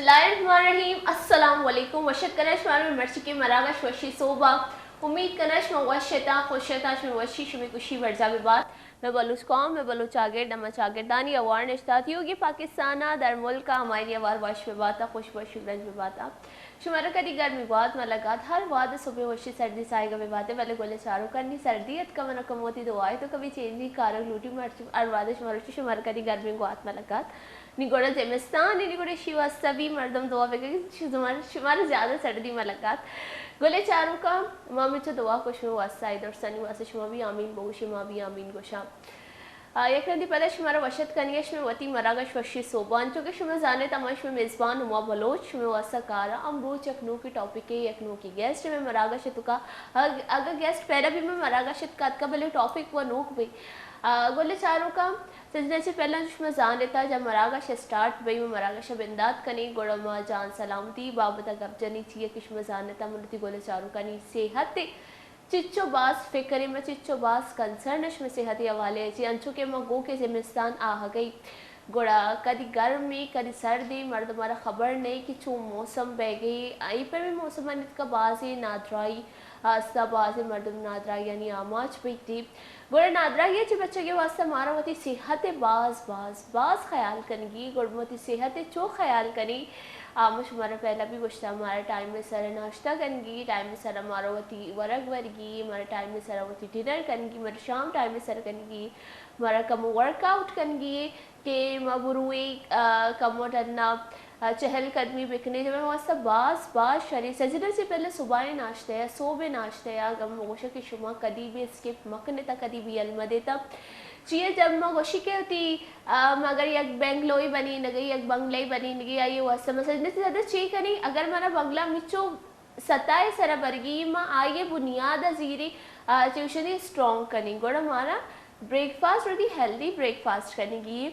بسم اللہ الرحمن الرحیم۔ السلام علیکم۔ وش اتک کناں شمارا مئے مرچیگیں مراگش وشی سہب ءَ۔ امید کناں شما وش اتاں، خوش اتاں، شمئے وشی، شمئے خوشی برجا بہ بات۔ مئے بلوچ قوم، مئے بلوچ چاگرد، ہما چاگردانی ہوار نشتہ تیوگیں پاکستان ءَ، در ملک ءَ، ہمایانی ہوار وش بہ بات ءُ خوش، وش رنج بہ بات ءُ۔ شمارا کدی گرمی گوات مہ لگات، ہر وہد ءَ صبح وشی سردی ساہگ ءَ بہ بات ئے، بلے گل ءِ چاروکاں نی سردی اتکہ، من ءَ کموتی دعا ئے توکا بی چینجنگ کارگ لوٹی، مرچی ہر وہد ءَ شمارا چی شمارا کدی گرمی گوات مہ لگات۔ نی گڑا زمستان ءَ نی گڑا اشی واسطہ بی مردم دعا بکن کہ شمار-، شمارا زیادہ سردی مہ لگات۔ گل ءِ چاروکاں، ما ہمینچو دعا کو شمئے واسطہ، اے درسانی واسطہ شما بی آمین بگوشے، ما بی آمین گوشاں۔ آ، یک رندی پدا شمارا وش اتک کنگی شمئے وتی مراگش وشی سہب ءَ۔ انچو کہ شما زانت، ہما شمئے میزبان ہما بلوچ شمئے واسطہ کار ءَ۔ امروچ یک نوکیں ٹاپکے، یک نوکیں گیسٹ مئے مراگش ءِ توکا۔ اگ-، اگہ گیسٹ پہلا بی مئے مراگش ءِ توکا اتکہ، بلے ٹاپک و نوک بی۔ آ، گل ءِ چاروکاں، سجنا چہ پہلا شما زانت، جب مراگش اسٹارٹ بی، مئے مراگش ءَ بندات کنیں، گڑا ما جان سلامتی بابت ءَ گپ جنیں، چیا کہ شما زانت، من وتی گل ءِ چاروکانی صحت ءِ چچو باز فکر ایں، ما چچو باز کنسرن ایں شمئے صحت ءِ حوالے ءَ چہ، انچو کہ ما گو کہ زمستان آہگ ءَ ایں، گڑا کدی گرم ایں، کدی سرد ایں، مردم ءَ را خبر نہ ایں کہ چون موسم بیگ ءَ ایں۔ اے پیمیں موسمانی توکا بازیں نادراہی ہست ءُ بازیں مردم نادراہیانی آماچ بیت۔ گڑا نادراہی ءَ چہ بچگ ءِ واسطہ مارا وتی صحت ءِ باز، باز، باز خیال کنگی۔ گڑا وتی صحت ءِ چو خیال کنی، آ، ما شمارا پہلا بی گوشتا، مارا ٹائم ءِ سرا ناشتہ کنگی، ٹائم ءِ سرا مارا وتی ورگ ورگی، مارا ٹائم ءِ سرا وتی ڈنر کنگی، مارا شام ٹائم ءِ سرا کنگی، مارا کمو ورک آؤٹ کنگی کہ ما برویں، آ، کمو ڈنا، آ، چہل قدمی بکنیں، جو مئے واسطہ باز، باز شریں۔ سجنا چہ پہلے صبح ءِ ناشتہ ءَ، صبح ءِ ناشتہ ءَ، اگاں ما گوشاں کہ شما کدی بی اسکپ مکنتا، کدی بی یل مدیتا۔ چیا جب ما گوشی کہ وتی، آ، ما اگر یک بنگلوئی بنینگی، یک بنگلے بنینگی، آئی واسطہ ما سجنا چہ زیادہ چی کنی؟ اگر مارا بنگلہ ہمینچو ستا ءِ سرا برگی، ما آئی ءِ بنیاد ءَ زیری، آ، چہ گوشنی اسٹرانگ کنیں۔ گڑا مارا بریک فاسٹ وتی ہیلدی بریک فاسٹ کنگی۔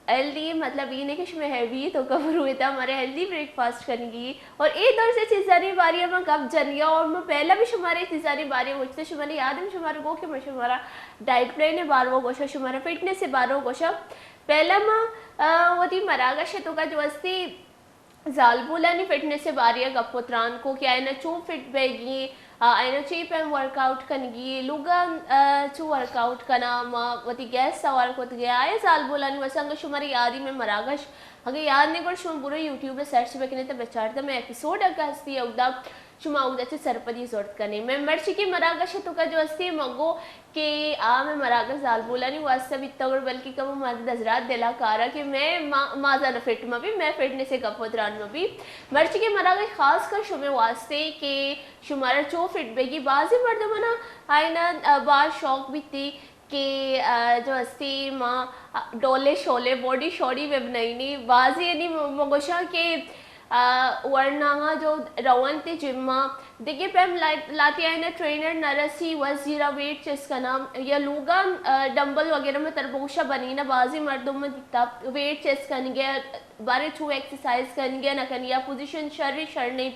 ہیلدی مطلب اے نہ کہ شما ہیوی ءِ توکا برویتا، مارا ہیلدی بریک فاسٹ کنگی۔ اور اے درسیں چیزانی بارے ءَ ما گپ جنگی اور ما پہلا بی شمارا اے چیزانی بارے ءَ گوشتا، شمارا یاد ایں شمارا گو کہ ما شمارا ڈائٹ پلان ءِ بارو گوشا، شمارا فٹنس ءِ بارو گوشا۔ پہلا ما، آ، وتی مراگش ءِ توکا جو ہستی زالبولانی فٹنس ءِ بارے ءَ گپ ءُ تران کو کہ آیانا چون فٹ بیگی، آ، آیانا چی پیم ورک آؤٹ کنگی، لوگا، آ، چون ورک آؤٹ کناں، ما وتی گیسٹ سوال کتگے، آیا زالبولانی واسطہ؟ انگا شمارا یادی مئے مراگش، اگہ یاد نی گڑا شما برو یوٹیوب ءَ سرچ بکنے تا بچارتا مئے ایپیسوڈ اگہ ہستی اودا شما اودا چہ سرپدی زرت کنے۔ مئے مرچیگیں مراگش ءِ توکا جو ہستی ما گو کہ آ مئے مراگش زالبولانی واسطہ بیتا، گڑا بلکہ کمو مارا دزرات دلا کارا کہ مئے ما-، مازانا فٹ مہ بی، مئے فٹنس ءِ گپ ءُ تران مہ بی۔ مرچیگیں مراگش خاص کر شمئے واسطہ کہ شمارا چو فٹ بیگی۔ بازیں مردمانا آیانا، آ، باز شوق بیتی کہ، آ، جو ہستی ما، آ، ڈولے شولے باڈی شاڈی بہ بنائینی۔ بازیں یعنی م-، ما گوشاں کہ آ، ورناہاں جو رونت جم ءَ، دگہ پیم لا-، لاتی آیانا ٹرینر نہ رسی، وس زیرا ویٹ چست کناں یا لوگاں، آ، ڈمبل وغیرہ مئے تربوشا بنینا۔ بازیں مردم من دیتا ویٹ چست کنگے، بارے چو ایکسرسائز کنگے نہ کنی یا پوزیشن شر شر نہیں۔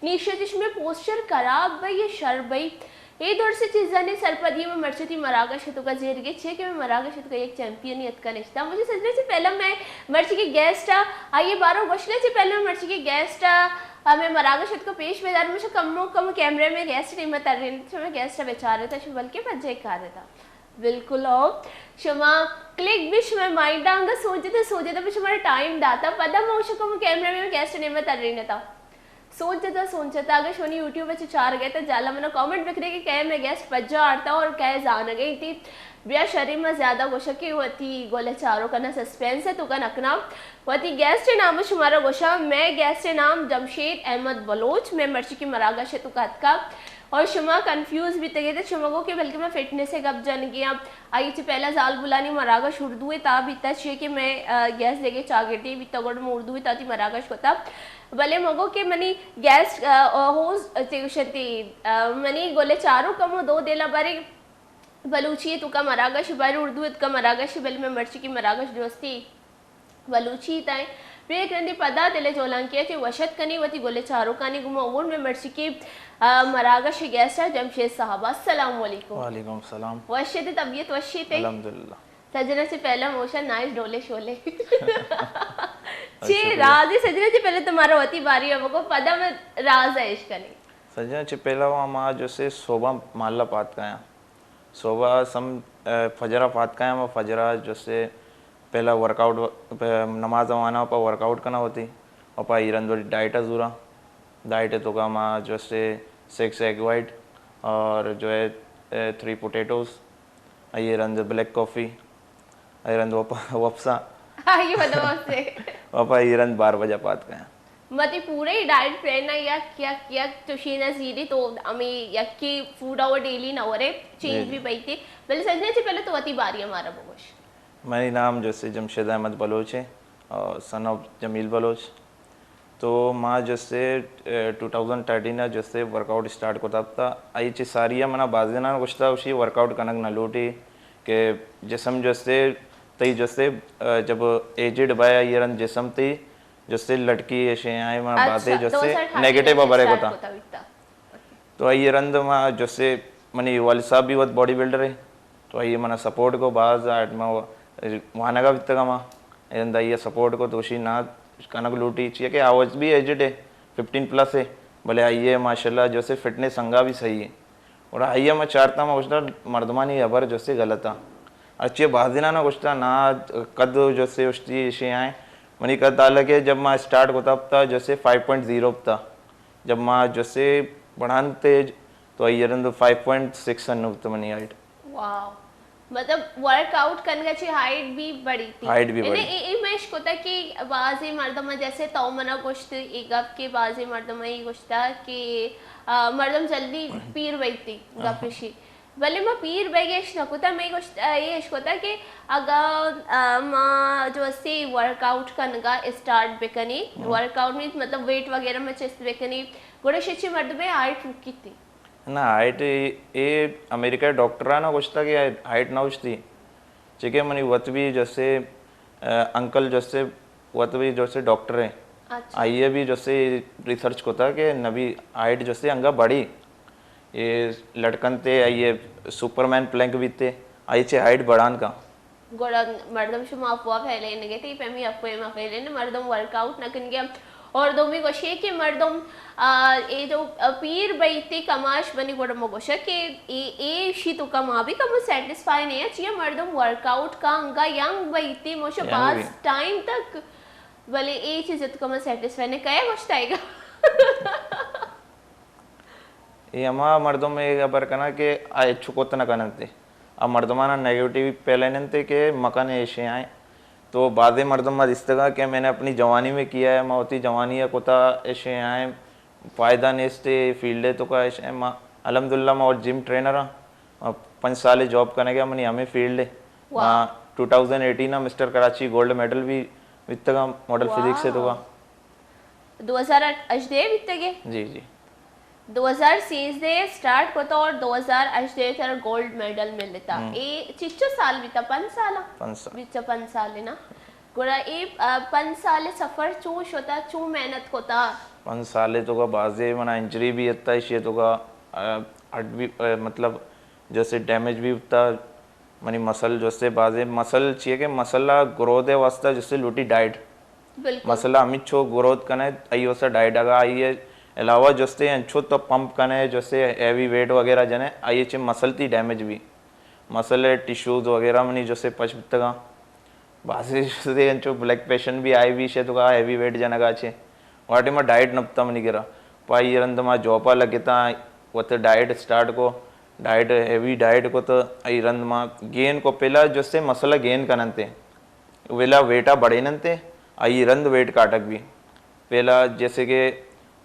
نی ایشی ءَ چہ شمئے پوسچر خراب بئی یا شر بئی۔ اے درسیں چیزانی سرپدی ءَ ما مرچی وتی مراگش ءِ توکا زیرگے، چیا کہ مئے مراگش ءِ توکا یک چیمپئنے اتکا نشتا۔ مجھے سجنا چہ پہلا مئے مرچیگیں گیسٹ ءَ، آئی ءِ بارو گوشگا چہ پہلا مئے مرچیگیں گیسٹ ءَ، آ، مئے مراگش ءِ توکا پیش بدار۔ مجھے کمو کم کیمرہ مئے گیسٹ ءِ نیمگا ترینت، شما گیسٹ ءَ بچارتا، شما بلکہ پجے کارتا۔ بالکل ہو۔ شما کلک بی، شما مائنڈ ءَ انگا سوچتا سوچتا بی شما ٹائم داتا، پدا ما شما کمو کیمرہ مئے گیسٹ ءِ نیمگا ترینتا۔ سوچتا سوچتا، اگہ شونی یوٹیوب ءَ چہ چارگے تا جالا منا کمنٹ بکنے کہ کئے مئے گیسٹ پجا آرتا اور کئے زانگے تی۔ بیا شری ما زیادہ گوشا کہ وتی گل ءِ چاروکانا سسپینس ءِ توکا نکنا۔ وتی گیسٹ ءِ نام شمارا گوشا، مئے گیسٹ ءِ نام جمشید احمد بلوچ، مئے مرچیگیں مراگش ءِ توکا اتکا۔ اور شما کنفیوز بیتگے تا، شما گو کہ بلکہ ما فٹنس ءِ گپ جنگے آں۔ آئی چہ پہلا زالبولانی مراگش اردو ءِ تہا بیتا، چیا کہ مئے، آ، گیسٹ دگہ چاگردے بیتا، گڑا ما اردو ءِ تہا وتی مراگش کتا۔ بلے ما گو کہ منی گیسٹ، آ، آ، ہوسٹ، چے گوشنتی، آ، منی گل ءِ چاروک کمو دو دلا بارے بلوچی ءِ توکا مراگش، بارے اردو ءِ توکا مراگش، بلے مئے مرچیگیں مراگش جو ہستی بلوچی تائیں۔ پہ یک رندے پدا دل ءِ جولانکی ءَ چہ وش اتک کنی وتی گل ءِ چاروکانی گوما اور مئے مرچیگیں، آ، مراگش ءِ گیسٹ ءَ جمشید صاحب۔ السلام علیکم۔ وعلیکم السلام۔ وش ات ئے، طبیعت وش ات ئے؟ الحمدللہ۔ سجنا چہ پہلا موشا نائس ڈولے شولے۔ چے راز ہے سجنا؟ چے پہلے تمہارا وتی باری ہے، بگو پدا میں راز ہے عشق نہیں۔ سجنا، چے پہلا وہ ہما جو سے صوبہ مالا پات کا ہیں۔ صوبہ سم، اے، فجرا پات کا ہیں، وہ فجرا جو سے پہلا ورک آؤٹ، نماز وانا پا ورک آؤٹ کرنا ہوتی، اور پا ایرن دوری ڈائٹ زورا۔ ڈائٹ تو کا ما جو سے سکس ایگ وائٹ اور جو ہے، اے، تھری پوٹیٹوز، آئی رند بلیک کافی، آئی رند وپ-، وپسا۔ آئی مطلب وپسے۔ وپا آئی رند بارہ بجہ پات کایا۔ متی پورے ڈائٹ پلان نا یک، یک، یک چوشینا زیری تو ہمیں یکی فوڈ آور ڈیلی نہ ورے، چینج جی، جی۔ بھی بیتی۔ بلے سجنا چے پہلے تو وتی باری ہمارا بگوش۔ منی نام جو سے جمشید احمد بلوچ ہے اور سن آف جمیل بلوچ۔ تو ما جو سے، اے، ٹو تھاؤزنڈ تھرٹین ءَ جو سے ورک آؤٹ اسٹارٹ کتا تا، آئی چہ ساری ءَ منا بازیناں گوشتا، اشی ورک آؤٹ کنگ نہ لوٹی کہ جسم جو سے تئی جو سے، اے، جب ایجڈ بئے، آئی رند جسم تئی جو سے لٹکی ایشے آئے، منا اچھا، بازے جو سے دو ہزار اٹھارہ نیگیٹو ءَ برے اسٹارٹ کتا۔ کتا بیتا۔ تو آئی رند ما جو سے منی والد صاحب بھی وت باڈی بلڈر ہے، تو آئی منا سپورٹ کو باز، آ، ما وانگا بیتگا ما، رند آئی سپورٹ کو تو اشی نا کنگ لوٹی، چیا کہ آواز بھی ایجڈ ہے، ففٹین پلس ہے، بلے آئی ماشاءاللہ جو سے فٹنس انگا بھی صحیح ہے۔ اور آئی ما چارتا ما گوشتا مردمانی ہبر جو سے غلط ہے۔ اچھے بازینا نا گوشتا نا، قد جو سے اشتی ایشے آئے، منی قد حالانکہ جب ما اسٹارٹ کو تا جو سے فائیو پوائنٹ زیرو تا، جب ما جو سے بڑھان تیج تو آئی رند فائیو پوائنٹ سکس انو تو منی ہائٹ۔ واو۔ مطلب ورک آؤٹ کنگا چی ہائٹ بھی بڑی تھی۔ ہائٹ بھی یعنی بڑی۔ اے، اے میں اشکتا کہ بازی مردم جیسے تو منا گوشت اے گپ کہ بازی مردم یہ گوشتا کہ، آ، مردم جلدی پیر بیتی گپشی۔ بلے ما پیر بیگش نہ کتا، میں گوشت، اے اشکتا کہ اگا، آ، ما جو اسی ورک آؤٹ کنگا اسٹارٹ بکنی، ورک آؤٹ مینز مطلب ویٹ وغیرہ میں چست بکنی، گوڑا شچی مردم ہائٹ رکی تھی۔ نا، ہائٹ اے، اے امریکہ ڈاکٹرانا گوشتا کہ ہائٹ نہ اشتی۔ چکہ منی وت بھی جیسے، آ، انکل جیسے وت بھی جیسے ڈاکٹر ہیں۔ اچھا۔ آئیے بھی جیسے ریسرچ کو تھا کہ نبی ہائٹ جیسے انگا بڑی۔ یہ لٹکن تے، آئیے سپرمین پلینک بھی تے، آئی چے ہائٹ بڑھان کا۔ گڑا مردم شما افواہ پھیلینگے تھی، پیمی افواہ ما پھیلین، مردم ورک آؤٹ نہ کنگے۔ اور دومی گوشی کہ مردم، آ، اے جو، آ، پیر بیتی کماش بنی گڑا مو گوشا کہ اے، اے شی تو کما بھی کم سیٹسفائی نہیں ہے، چیا مردم ورک آؤٹ کا انگا ینگ بیتی موشا ینگ باز بھی۔ ٹائم تک، بلے اے چیز تو کم سیٹسفائی نہیں کہے گوشتا ہے گا۔ اے ہما مردم اے ہبر کنا کہ آ ہچو کت نہ کننتے۔ آ مردمانا نیگیٹیو پھیلیننتے کہ مکن ایشے آئیں۔ تو بعضے مردم ما دیستگا کہ میں نے اپنی جوانی میں کیا ہے، ما ہوتی جوانی ہے کتا ایشے آئیں، فائدہ نیستے، فیلڈ ہے تو کا ایشے آئیں۔ ما الحمدللہ ما اور جم ٹرینر ہاں، ما پنچ سال جاب کرنے گیا منی ہمیں فیلڈ ہے۔ واہ۔ ما two thousand eighteen mister Karachi gold medal بھی بیتگا ماڈل واہ۔ فزکس ہے تو کا۔ دو ہزار ہژدہ بیتگے؟ جی، جی۔ دو ہزار سیزدہ اسٹارٹ کتا اور دو ہزار ہژدہ تر گولڈ میڈل ملتا۔ ہم۔ اے چچو سال بیتا، پنچ سال؟ پنچ سال۔ بیچا پنچ سال ہے نا۔ گڑا اے، آ، پنچ سال سفر چون شتا، چون محنت کتا؟ پنچ سال تو کا بازے منا انجری بھی اتا، اشی تو کا، آ، ہڈ بھی، آ، مطلب جیسے ڈیمیج بھی اتا، منی مسل جستے بازے، مسل چیئے کہ مسل گروتھ واسطہ جستے لوٹی ڈائٹ۔ بالکل۔ مسل ہمیچو گروتھ کنے، ای واسطہ ڈائٹ اگا آئی ہے علاوہ جستے انچو تو پمپ کنے، جستے ہیوی ویٹ وغیرہ جنے، آئی چے مسل تی ڈیمیج بھی۔ مسل ٹشوز وغیرہ منی جستے پچ بتگا۔ بازے جستے انچو بلڈ پریشر بھی آئی بھی شے تو کا ہیوی ویٹ جنگا چے۔ واٹے ما ڈائٹ نپتا منی گرا۔ پائی رند ما جوپا لگتا، وت ڈائٹ سٹارٹ کو، ڈائٹ ہیوی ڈائٹ کو تو ای رند ما گین کو پہلا جستے مسل گین کننتے۔ ویلا ویٹا بڑھیننتے، آئی رند ویٹ کاٹک بھی۔ پہلا جیسے کہ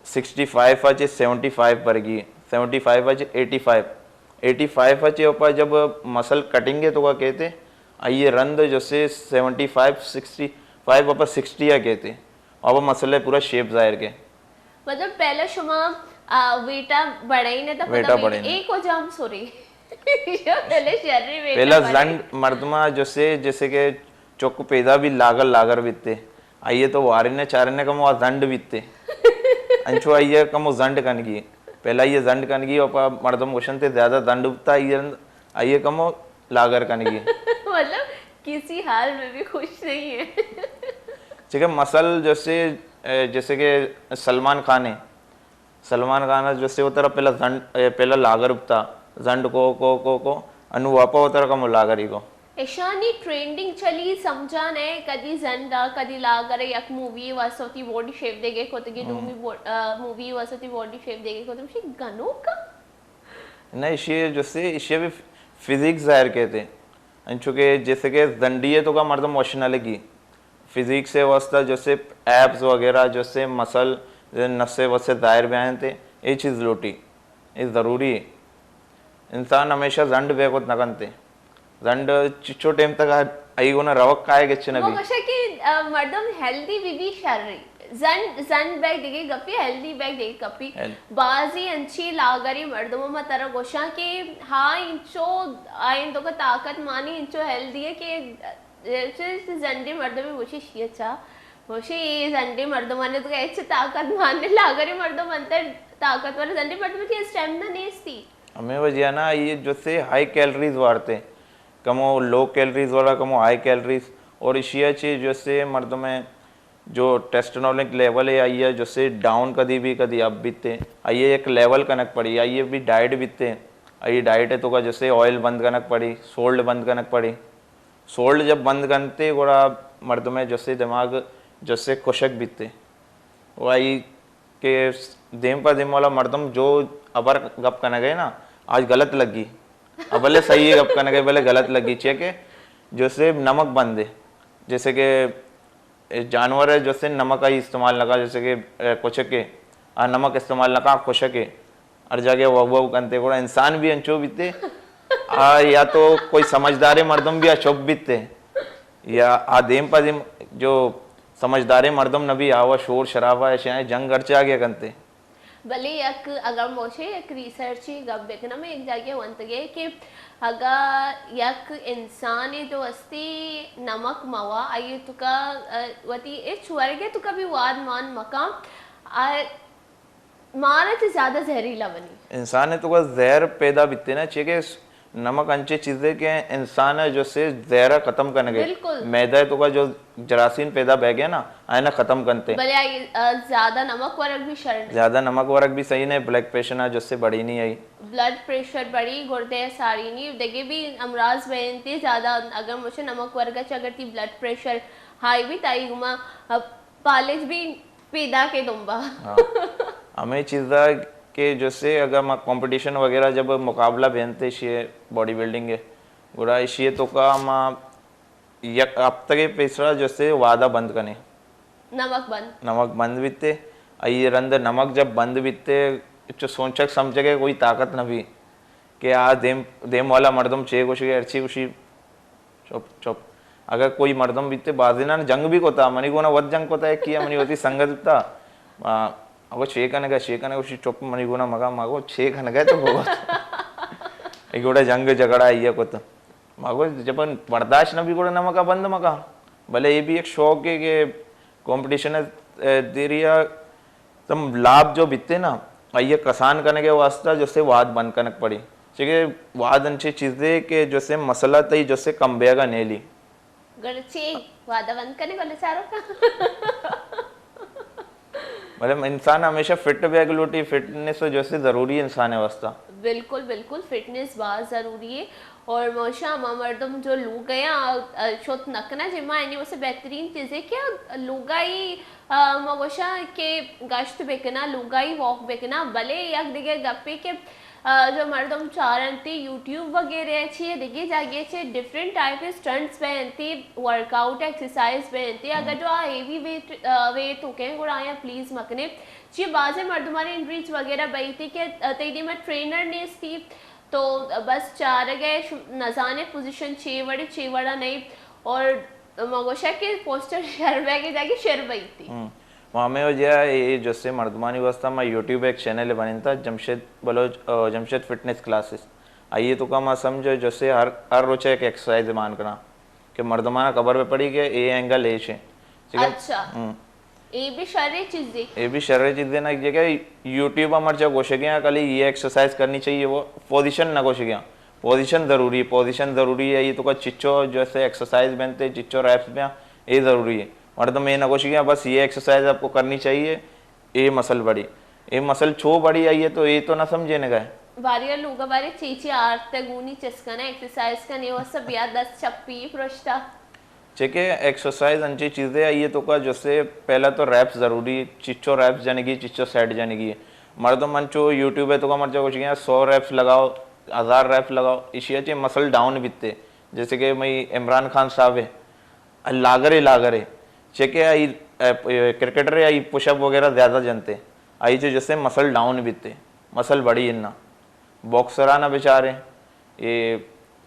سکسٹی فائیو آ چے سیونٹی فائیو پر گی، سیونٹی فائیو آ چے ایٹی فائیو، ایٹی فائیو آ چے اوپا جب مسل کٹنگ ہے تو کا کہتے، آئی رند جستے سیونٹی فائیو، سکسٹی فائیو اوپا سکسٹی آ کہتے، اوپا مسل پورا شیپ ظاہر کے۔ مطلب پہلا شما، آ، ویٹا بڑھائی نہ تا، ویٹا پدا ویٹ بڑھائی نہ۔ ایک ہو جام سوری۔ پہلے شری ویٹا پہلا بڑھائی۔ زنڈ مردما جستے، جیسے کہ چک پیدا بھی لاگر لاگر بیتے۔ آئیے تو وارنے چارنے کمو زنڈ بیتے۔ انچو آئیے کمو زنڈ کنگی۔ پہلا یہ زنڈ کنگی اوپا مردم گوشنتے زیادہ زنڈ بیتا، آئیے، آئیے کمو لاگر کنگی۔ مطلب کسی حال میں بھی خوش نہیں ہے۔ چکہ مثل جیسے، اے، جیسے کہ سلمان خان ہے، سلمان خان ہے جیسے وہ ترا پہلا زنڈ، اے، پہلا لاگر اپتا، زنڈ کو، کو، کو، کو، انو واپا وہ ترا کمو لاگر ہی کو۔ ایشانی ٹرینڈنگ چلی، سمجھا نئے، کدی زنڈ ء، کدی لاگر ء، یک مووی ء واسطہ وتی باڈی شیپ دیگے کتگی، ہم۔ دومی بو-، آ، مووی ء واسطہ وتی باڈی شیپ دیگے کتگی، مشی گنوک ء؟ نہ، ایشی جسے، ایشی بھی فزیکس ظاہر کہتے۔ انچو کہ جیسے کہ زنڈی ہے تو کا مردم وش نہ لگی۔ فزیکس ء واسطہ جسے ایپس وغیرہ جسے مسل، نسے وسے ظاہر بیان تے، اے چیز لوٹی۔ اے ضروری ہے۔ انسان ہمیشہ زنڈ بے کت نہ کنتے۔ زنڈ چچو ٹیم تک آ-، آئی گونا روک کائے گچ نہ ما بی۔ گوشا کہ، آ، مردم ہیلدی بی بی شر رہی۔ زنڈ، زنڈ بیگ دیگے گپی، ہیلدی بیگ دیگے گپی۔ ہیل- بازی انچی لاگری مردم ما ترا گوشاں کہ ہاں انچو آئین تو کا طاقت مانی انچو ہیلدی ہے کہ چہ، چہ زنڈیں مردمے گوشی شی اچھا، گوشی اے زنڈیں مردمانی تو ہچ طاقت مان نے، لاگریں مردم انت طاقتور، زنڈیں مردم تی اسٹیمنا نیستی۔ ہمیں وجہ نا یہ جو سے ہائی کیلریز وارتے، کمو لو کیلریز والا، کمو ہائی کیلریز، اور اشیا چی جو سے مردم ہے جو ٹیسٹنولک لیول ہے آئیے جو سے ڈاؤن کدی بھی کدی اپ بیتے، آئیے ایک لیول کنک پڑی، آئیے بھی ڈائٹ بیتے، آئیے ڈائٹ ہے تو کا جو سے آئل بند کنک پڑی، سولٹ بند کنک پڑی۔ سولٹ جب بند کنتے گڑا مردم ء جسے دماغ جسے کشک بیتے۔ و آئی کہ دیم پہ دیم والا مردم جو ابر گپ کنگے نا، آج غلط لگی۔ ابلے صحیح گپ کنگے، بلے غلط لگی۔ چیئے کہ جسے نمک بند ہے، جیسے کہ جانور ہے جسے نمک آئی استعمال نہ کا، جیسے کہ، اے، کچک ہے، آ نمک استعمال نہ کا، کشک ہے۔ ہر جاگہ وو وو کنتے، گڑا انسان بھی انچو بیتے۔ آ، یا تو کوئی سمجھداریں مردم بھی آ چپ بیتے، یا آ دیم پہ دیم جو سمجھداریں مردم نہ بھی آوا شور شرابہ ایشاں جنگ ہر چاگہ کنتے۔ بلے یک اگر موشے یک ریسرچی گپ بکنم، یک جاگہ ونتگے کہ اگا یک انسانے جو استی نمک موا، آئی تو کا، ا، وتی اچ ورگے تو کبھی واد مان مکان، آ، مارا چہ زیادہ زہریلا بنی۔ انسان ء تو کا زہر پیدا بیتے نا، چیئے کہ نمک انچے چیزے کہ انسان ء جو سے زہر ء ختم کنگے۔ بالکل۔ میدہ ء تو کا جو جراثیم پیدا بہ گئے نا، آئین ء ختم کنتے۔ بلے آئی، آ، زیادہ نمک ورگ بھی شر نہیں۔ زیادہ نمک ورگ بھی صحیح نہیں، بلڈ پریشر نا جو سے بڑی نہیں آئی۔ بلڈ پریشر بڑی، گردے ساری نہیں، دگے بھی امراض بینتے زیادہ، اگر مجھے نمک ورگا چہ اگر تی بلڈ پریشر ہائی بھی تائی گما، آ، پالج بھی پیدا کے دمبا۔ ہاں۔ ہمیں چیزا کہ جیسے اگر ما کمپٹیشن وغیرہ جب مقابلہ بینتے شیئے باڈی بلڈنگ ہے، گڑا شیئے تو کا ما یک ہفتہ کے پیسرا جیسے وعدہ بند کنے۔ نمک بند۔ نمک بند بیتے۔ ای رند نمک جب بند بیتے، چو سوچک سمجھگے کوئی طاقت نہ بھی کہ آ دیم، دیم والا مردم چے گوشگے، ہرچی گوشی، چپ، چپ۔ اگر کوئی مردم بیتے، بازینان جنگ بھی کتا، منی گونا وت جنگ کتا، ایک کیا منی وتی سنگت بیتا۔ آ، اگو چے کنگا، چے کنگا، گوشی چپ منی گونا مگا، مگو چے کنگا تو بگو۔ ایک گوڑا جنگ جھگڑا آئیا کتا۔ مگو جب برداشت نہ بھی گوڑا نمکا بند مکا۔ بلے یہ بھی ایک شوق ہے کہ کمپٹیشن ہے، اے، دیریا تم لاب جو بیتے نا، آئیے کسان کنگے واسطہ جو سے واد بند کنگ پڑی۔ چونکہ واد انچے چیزے کہ جو سے مسئلہ تئی جو سے کم بیگا نیلی۔ گڑا چی وعدہ بند کنے گلے چارو کا؟ مطلب انسان ہمیشہ فٹ بیگ لوٹی، فٹنس جو سے ضروری ہے انسان واسطہ۔ بالکل، بالکل، فٹنس باز ضروری ہے۔ اور موشا ہما مردم جو لوگ گیا، آ، شوت نکنا جما اینی واسطے بہترین چیز ہے کہ لوگائی آ، ما گوشاں کہ گشت بہ کناں، لوگائی واک بہ کناں، بلے یک دگہ گپے کہ، آ، جو مردم چارنتی یوٹیوب وغیرہ چی دگہ جاگے چے ڈفرنٹ ٹائپ اسٹنٹس بہ انتی، ورک آؤٹ ایکسرسائز بہ انتی، اگر جو آ ہیوی ویٹ، آ، ویٹ ہو کہیں گڑا آیاں پلیز مکنے۔ چی بازیں مردمانی انریچ وغیرہ بئیتی کہ، آ، تئی دیما ٹرینر نیستی، تو بس چارگ ء، نزانے پوزیشن چے وڑے چے وڑا نہیں، اور ما گوشا کہ پوسٹر شر بیگ ء جاگہ شر بیتی۔ ہم۔ ما ہمیں وجہ اے، اے جسے مردمانی واسطہ ما یوٹیوب ایک چینل بنینتا، جمشید بلوچ، آ، جمشید فٹنس کلاسز۔ آئیے تو کا ما سمجھو جسے ہر، ہر روچ ایک ایکسرسائز مان کنا کہ مردمانا خبر پہ پڑی کہ اے اینگل ایش ہے۔ ٹھیک ہے؟ اچھا۔ ہم۔ اے بھی شریں چیزے۔ اے بھی شریں چیزے نا، کہ یوٹیوب ء مرچا گوشگیاں، کلی یہ ایکسرسائز کرنی چاہیے، وہ پوزیشن نہ گوشگیاں۔ پوزیشن ضروری ہے، پوزیشن ضروری ہے، یہ تو کا چچو جیسے ایکسرسائز بنتے، چچو ریپس بیاں، یہ ضروری ہے۔ مردم اے نہ گوشی کہ بس یہ ایکسرسائز آپ کو کرنی چاہیے، اے مسل بڑی، اے مسل چو بڑی آئی ہے تو اے تو نہ سمجھے نہ گئے۔ بارے لوگ بارے چی چی آرت گونی چسکنا ایکسرسائز کنے و سب یا دست چپی پرشتا۔ چکے ایکسرسائز انچی چیزے آئی ہے تو کا جسے پہلا تو ریپس ضروری، چچو ریپس جنگی، چچو سیٹ جنگی۔ مردم انچو یوٹیوب ہے تو کا مرچا کچھ گیا سو ریپس لگاؤ، ہزار ریپس لگاؤ، ایشی چے مسل ڈاؤن بیتے۔ جیسے کہ میں عمران خان صاحب ہے، لاگرے لاگرے، چکے آئی، اے، کرکٹر ہے، آئی پش اپ وغیرہ زیادہ جنتے، آئی چے جسے مسل ڈاؤن بیتے، مسل بڑی اننا۔ باکسرانا بیچارے، اے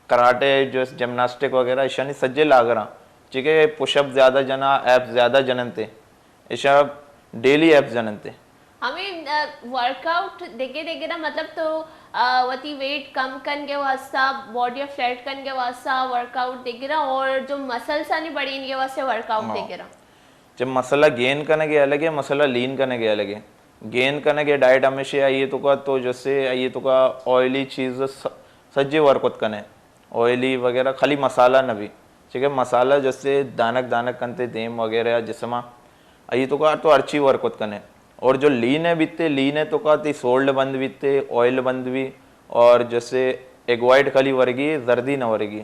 کراٹے، جو جمناسٹک وغیرہ، ایشانی سجے لاگراں، چکے پش اپ زیادہ جنا، ایپ زیادہ جننتے، ایشا ڈیلی ایپ جننتے۔ ہمیں، آ، ورک آؤٹ دگہ دگہ نا، مطلب تو، آ، وتی ویٹ کم کنگے واسطہ، باڈی فلیٹ کنگے واسطہ ورک آؤٹ دگہ نا، اور جو مسلس آنی بڑھینگے واسطہ ورک آؤٹ ہاں۔ دگہ نا۔ جب مسئلہ گین کنگے الگ ہے، مسئلہ لین کنگے الگ ہے۔ گین کنگے ڈائٹ ہمیشہ آئیے تو کا، تو جیسے آئیے تو کا آئلی چیز س-، سجے ورک ات کنے، آئلی وغیرہ خالی مسالہ نہ بھی، چکہ مسالہ جیسے دانک دانک کنتے دیم وغیرہ جسما، آئیے تو کا تو ہرچی ورک ات کنے۔ اور جو لین ہے بیتے، لین ہے تو کا تی سولڈ بند بیتے، آئل بند بھی، اور جیسے ایگ وائٹ خالی ورگی، زردی نہ ورگی۔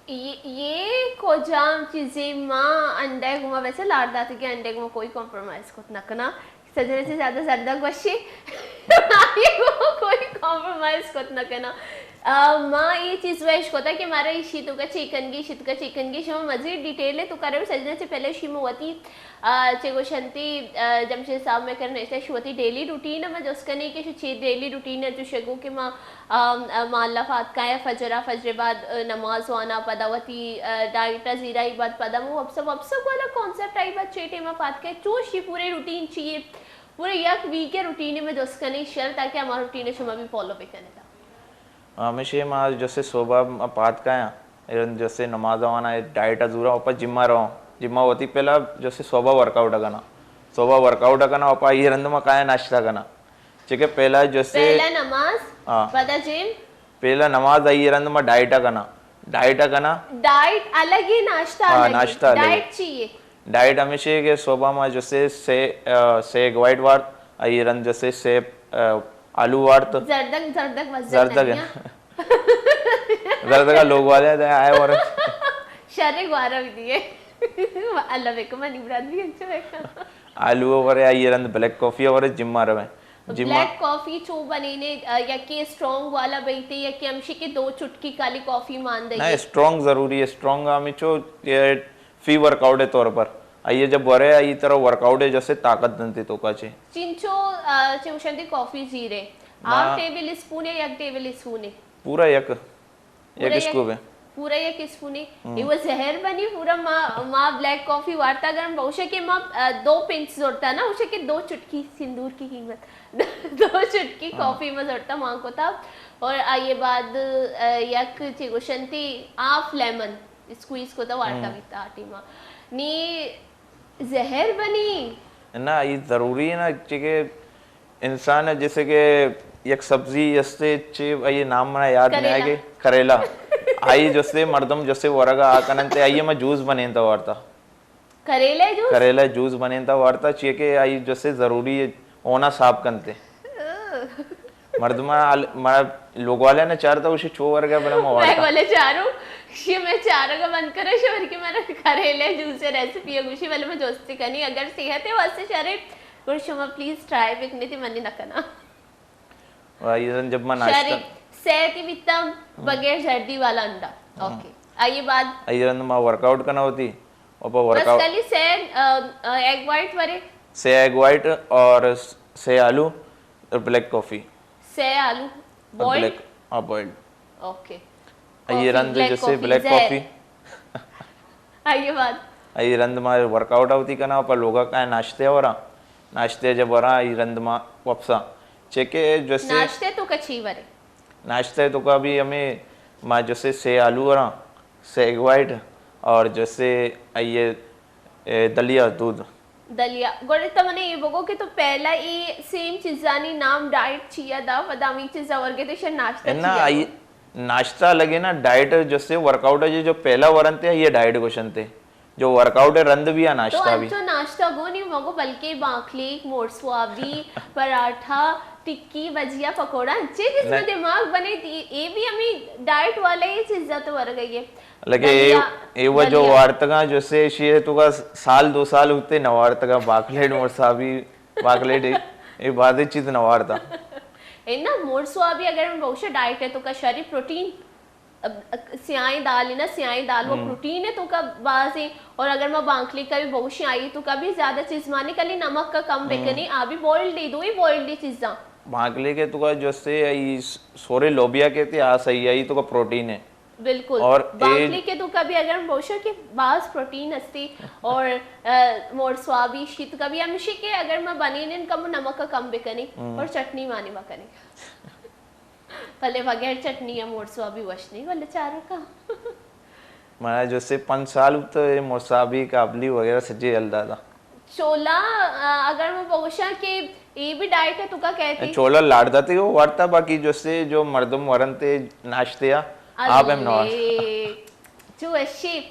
یہ، یہ کجام چیزیں؟ ما انڈے گما ویسے لاڑ داتے کہ انڈے گما کوئی کمپرومائز کت نہ کنا۔ سجنے سے زیادہ زردہ گوشی۔ یہ گما کوئی کمپرومائز کت نہ کنا۔ آ، ما یہ چیز ویش کتا کہ مارا ایشی تو کا چیکنگی، ایشی تو کا چیکنگی، شما مزید ڈیٹیل ہے تو کرے سجنے سے پہلے شی موتی آ، چے گوشنتی، آ، جمشید صاحب میں کرنے سے شوتی ڈیلی روٹین ہے، میں جس کنی کہ شو چے ڈیلی روٹین ہے، تو شگو کہ ما، آ، آ، ما اللہ فاتکا ہے، فجر، فجر بعد، آ، نماز وانا، پدا وتی، آ، ڈائٹ زیرا ہی بعد پدا مو وپسا، وپسا والا کانسیپٹ آئی بعد چے ٹائم فاتکا ہے، چو شی پورے روٹین چیے، پورے یک ویک روٹین میں جس کنی شیئر تاکہ ہمارا روٹین شما بھی فالو بکنے تا۔ ہمیشہ ما جسے صبح ما پاد کایاں، ایرند جسے نماز وانا، ڈائٹ زورا، اوپا جما رواں۔ جما وتی پہلا جسے صبح ورک آؤٹ کنا۔ صبح ورک آؤٹ کنا، اوپا ایرند ما کایاں ناشتہ کنا۔ چکہ پہلا جسے پہلا نماز، ہاں۔ پدا جم۔ پہلا نماز آئی ایرند ما ڈائٹ کنا۔ ڈائٹ کنا۔ ڈائٹ الگ ہے، ناشتہ ہاں، الگ ہے۔ ناشتہ الگ ہے۔ ڈائٹ چیے؟ ڈائٹ ہمیشہ ہے کہ صبح ما جسے سے، آ، سے ایگ وائٹ وارت، آئی رند جسے سے، آ، آلو وارت۔ زردگ، زردگ بس زردگ زردگ ہے۔ زردگ لوگ والے دے آئے ور۔ شر گوارا بھی دیے۔ اللہ بیکو منی براد بھی انچو بیکو۔ آلو ورے آئی رند بلیک کافی ورے جما رویں۔ جما بلیک کافی چو بنینے، آ، یکی اسٹرانگ والا بیتے، یکی ہمشی کہ دو چٹکی کالی کافی مان دے۔ نہ، اسٹرانگ ضروری ہے، اسٹرانگ ہمیں چو، یہ فی ورک آؤٹ ہے طور پر۔ آئیے جب ورے، آئی طرح ورک آؤٹ ہے جیسے طاقت دنتی تو کا چے۔ چنچو، آ، چے گوشنتی کافی زیرے۔ ہاف ٹیبل اسپون ہے، یک ٹیبل اسپون ہے؟ پورا یک، یک پورا یک، اسکوپ ہے۔ پورا یک اسپون ہے۔ ہم۔ یہ وہ زہر بنی پورا ما، ما بلیک کافی وارتا گرم با، اوشے کہ ما، آ، دو پنچ زورتا نا، اوشے کہ دو چٹکی سندور کی قیمت۔ دو چٹکی ہاں۔ کافی ما زورتا مان کو تھا۔ اور آئیے بعد، آ، یک چے گوشنتی ہاف لیمن۔ اسکویز کو تو وارتا ہم۔ بیتا آ ٹیما۔ نی زہر بنی۔ نہ، یہ ضروری ہے نا، چونکہ انسان ہے، جیسے کہ یک سبزی استے چے، یہ نام منا یاد نہیں آئے کریلا۔ کہ کریلا۔ آئی جسے مردم جسے ورگا آ کننتے، آئی میں جوس بنینتا وارتا۔ کریلے جوس؟ کریلے جوس بنینتا وارتا، چیئے کہ آئی جسے ضروری ہے، ہونا صاف کنتے۔ مردم آل-، ما لوگ والے نے چارتا، اسے چو ورگا بنا ما میں وارتا۔ والے چاروں، شی میں چاروں کا بند کرو، شور کی مارا کریلے جوس ریسیپی ہے، گوشی والے میں دوستی کنی، اگر صحت ہے واسطے شرے، گوشی شما پلیز ٹرائی بکنی تھی منی نہ کنا۔ و ایرن جب ما ناشتہ شرے، صحت ہی بیتا بغیر زردی والا انڈا۔ ہم۔ اوکے۔ آئیے بعد؟ ایرن ما ورک آؤٹ کنا ہوتی، اور پا ورک بس آؤٹ کلی سے، آ، آ، ایگ وائٹ ورے؟ سے ایگ وائٹ اور سے آلو۔ اور بلیک کافی۔ سے آلو اور بوائلڈ؟ بلیک، ہاں، بوائلڈ۔ اوکے۔ آئیے کافی، رند بلیک جیسے کافی، بلیک زہر۔ کافی۔ آئیے بعد؟ آئیے رند ما ورک آؤٹ ہوتی کنا، پر لوگا کا ناشتے ہو رہا۔ ناشتے جب ہو رہا، آئی رند ما وپسا۔ چیکے جیسے ناشتے تو کچھی ورے؟ ناشتے تو کا بھی ہمیں ما جیسے سے آلو ہو رہا، سے ایگ وائٹ اور جیسے آئیے، اے، دلیا دودھ۔ دلیا۔ گوڑے تو منے یہ بگو کہ تو پہلا یہ سیم چیزانی نام ڈائٹ چیا دا، پدا ہمی چیزا ورگے تو شر ناشتہ انا چیا آئی دا۔ ناشتہ لگے نا، ڈائٹ جسے ورک آؤٹ ہے، جو پہلا ورنتے ہیں، یہ ڈائٹ گوشنتے۔ جو ورک آؤٹ ہے، رند بھی آ تو ناشتہ بھی۔ انچو ناشتہ گو نہیں مگو، بلکہ بانکلیک، موڑ سوابی، پراٹھا، ٹکی، بجیا، پکوڑا، انچے جس میں دماغ بنے، اے بھی ہمیں ڈائٹ والا ہی چیزاں تو ورگ ء۔ لیکن اے، اے وہ جو وارتگاں، جو سے شی ہے تو کا سال دو سال ہوتے نہ وارتگاں، باکلیٹ، موڑ سوابی، باکلیٹ، اے، اے بازیں چیز نہ وارتا۔ اے نا، موڑ سوابی اگر ہم بہوشا ڈائٹ ہے تو کا شری پروٹین، سیاہیں دال نا، سیاہیں دال وہ پروٹین ہے تو کا بازیں۔ اور اگر ما بانکلی کا بھی بہوشی آئی تو کا بھی زیادہ چیز مانے، کلی نمک کا کم بکنی، آ بھی بوائلڈ ہی، دوئی بوائلڈ ہی چیزاں۔ بانکلی کے تو کا جو سے ای سورے لوبیا کہتے، آ صحیح ہے، ای تو کا پروٹین ہے۔ بالکل۔ اور اے بانکلی کے تو کبھی اگر ہم بوشا کہ باز پروٹین ہستی اور، آ، موڑ سوابی شی تو کبھی ہمشی کہ اگر ما بنینن کم نمک کم بکنی اور چٹنی مانی بکنی۔ پلے بغیر چٹنی یا موڑ سوابی وش نہیں، بلے چارو کا۔ منا جو سے پنچ سال تو اے موڑ سوابی، کابلی وغیرہ سجے یل داتا۔ چولا، آ، اگر میں بگوشاں کہ اے بھی ڈائٹ ہے تو کا کہتی؟ چولا لاڑ داتے وہ ورتا، باقی جو سے جو مردم ورنتے ناشتے آ، آپ ہم نواز۔ چو اشی،